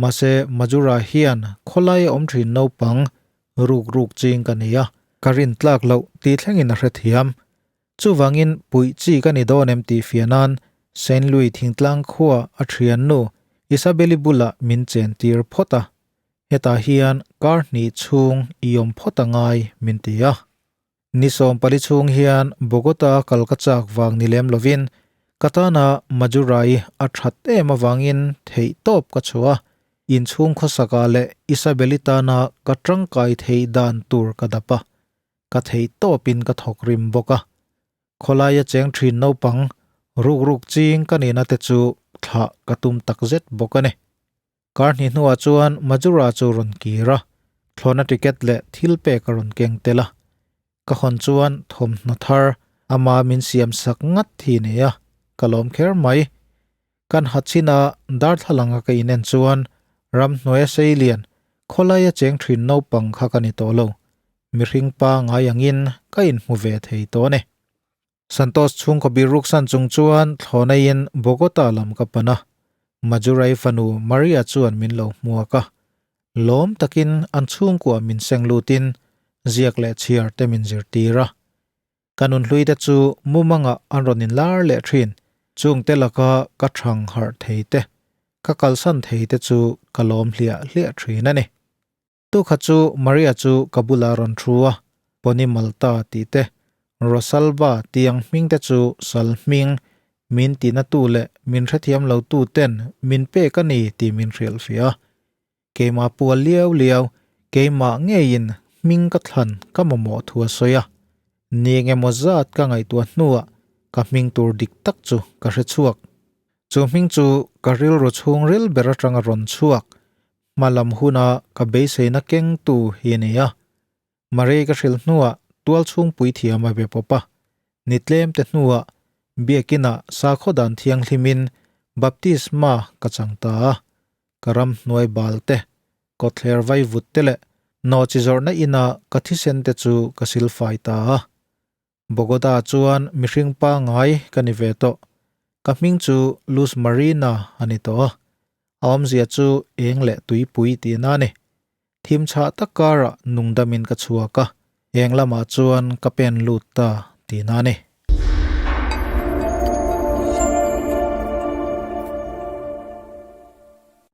Mahse, Majura hian khawlaia awm thin naupang ruk ruk ching ka ni a, ka rin tlak loh tih thlengin a hrethiam. Chuvangin puih chi ka ni dawn em tih fiah nan Saint Louis thingtlang khua a thiannu Isabeli bulah min chen tir phawt a. Hetah hian kar hnih chhung i awm phawt a ngai min ti a. Ni 14 chhung hian Bogota kal ka chak vang ni lem lovin ka tana Madurai a that em avangin theih tawp ka chhuah a, inchhung khawsakah leh Isabeli tana ka tangkai theih dan tur ka dap a, ka theih tawpin ka thawk rim bawk a. Khawlaia cheng thin naupang ruk ruk ching ka nihna te chu thlah ka tum takzet bawk a ni. Kar hnih hnuah chuan Majura chu rawn kir a, thlawhna ticket leh thil pek a rawn keng tel a. Ka hawn chuan thawmhnaw thar ama min siam sak ngat hi nei a, ka lawm kher mai. Kan ha chin a, darthlalang a ka inen chuan ramhnuaia seilian, khawlaia cheng thin naupang kha ka ni tawh lo. Mihring pa ngai angin ka inhmu ve thei tawh a ni. Santos chhungkaw bir ruksan chung chuan thlawhnaiin Bogota lam ka pan a, Majurai fanu Maria chuan min lo hmuak a. Lawm takin an chhungkua min seng lutin ziak leh chhiar te min zirtir a. Ka nunhlui te chu mumangah an rawn inlar leh thin, chungte laka ka thang harh thei te, ka kalsan thei te chu ka lawm hliah hliah thin a ni. Tukha chu Maria chu ka bulah rawn thu a, Pony Malta tih te, Rosalba tih ang hming te chu sal hming min tina tu leh min hrethiam lo tu ten min pek a ni tih min hrilhfiah a. Keimah pual liau liau, keimah ngeiin hming ka thlan ka mamawh thu a sawi a. Ni engemaw zat ka ngaihtuah hnuah ka hming tur dik tak chu ka hre chhuak. Chu hming chu ka rilru chhungril ber atanga rawn chhuak, Hmalam huna ka beiseina kengtu hi a ni a. Marei ka hrilh hnuah tual chhungpui thiam a be pawp a. Ni tlem te hnuah biakinah sakhaw dan thianghlimin baptisma ka chang ta a. Ka ram hnuai bal te, kawtthler vaivut te leh nawhchi zawrhna inah ka thisen te chu ka silfai ta a. Bogota chuan mihring pangai ka ni ve tawh. Ka hming chu Luz Marina a ni tawh a, a awmzia chu eng leh tuipui tihna a ni. Thim chhah tak karah nungdamin ka chhuak a, eng lamah chuan ka pen lut ta tihna a ni.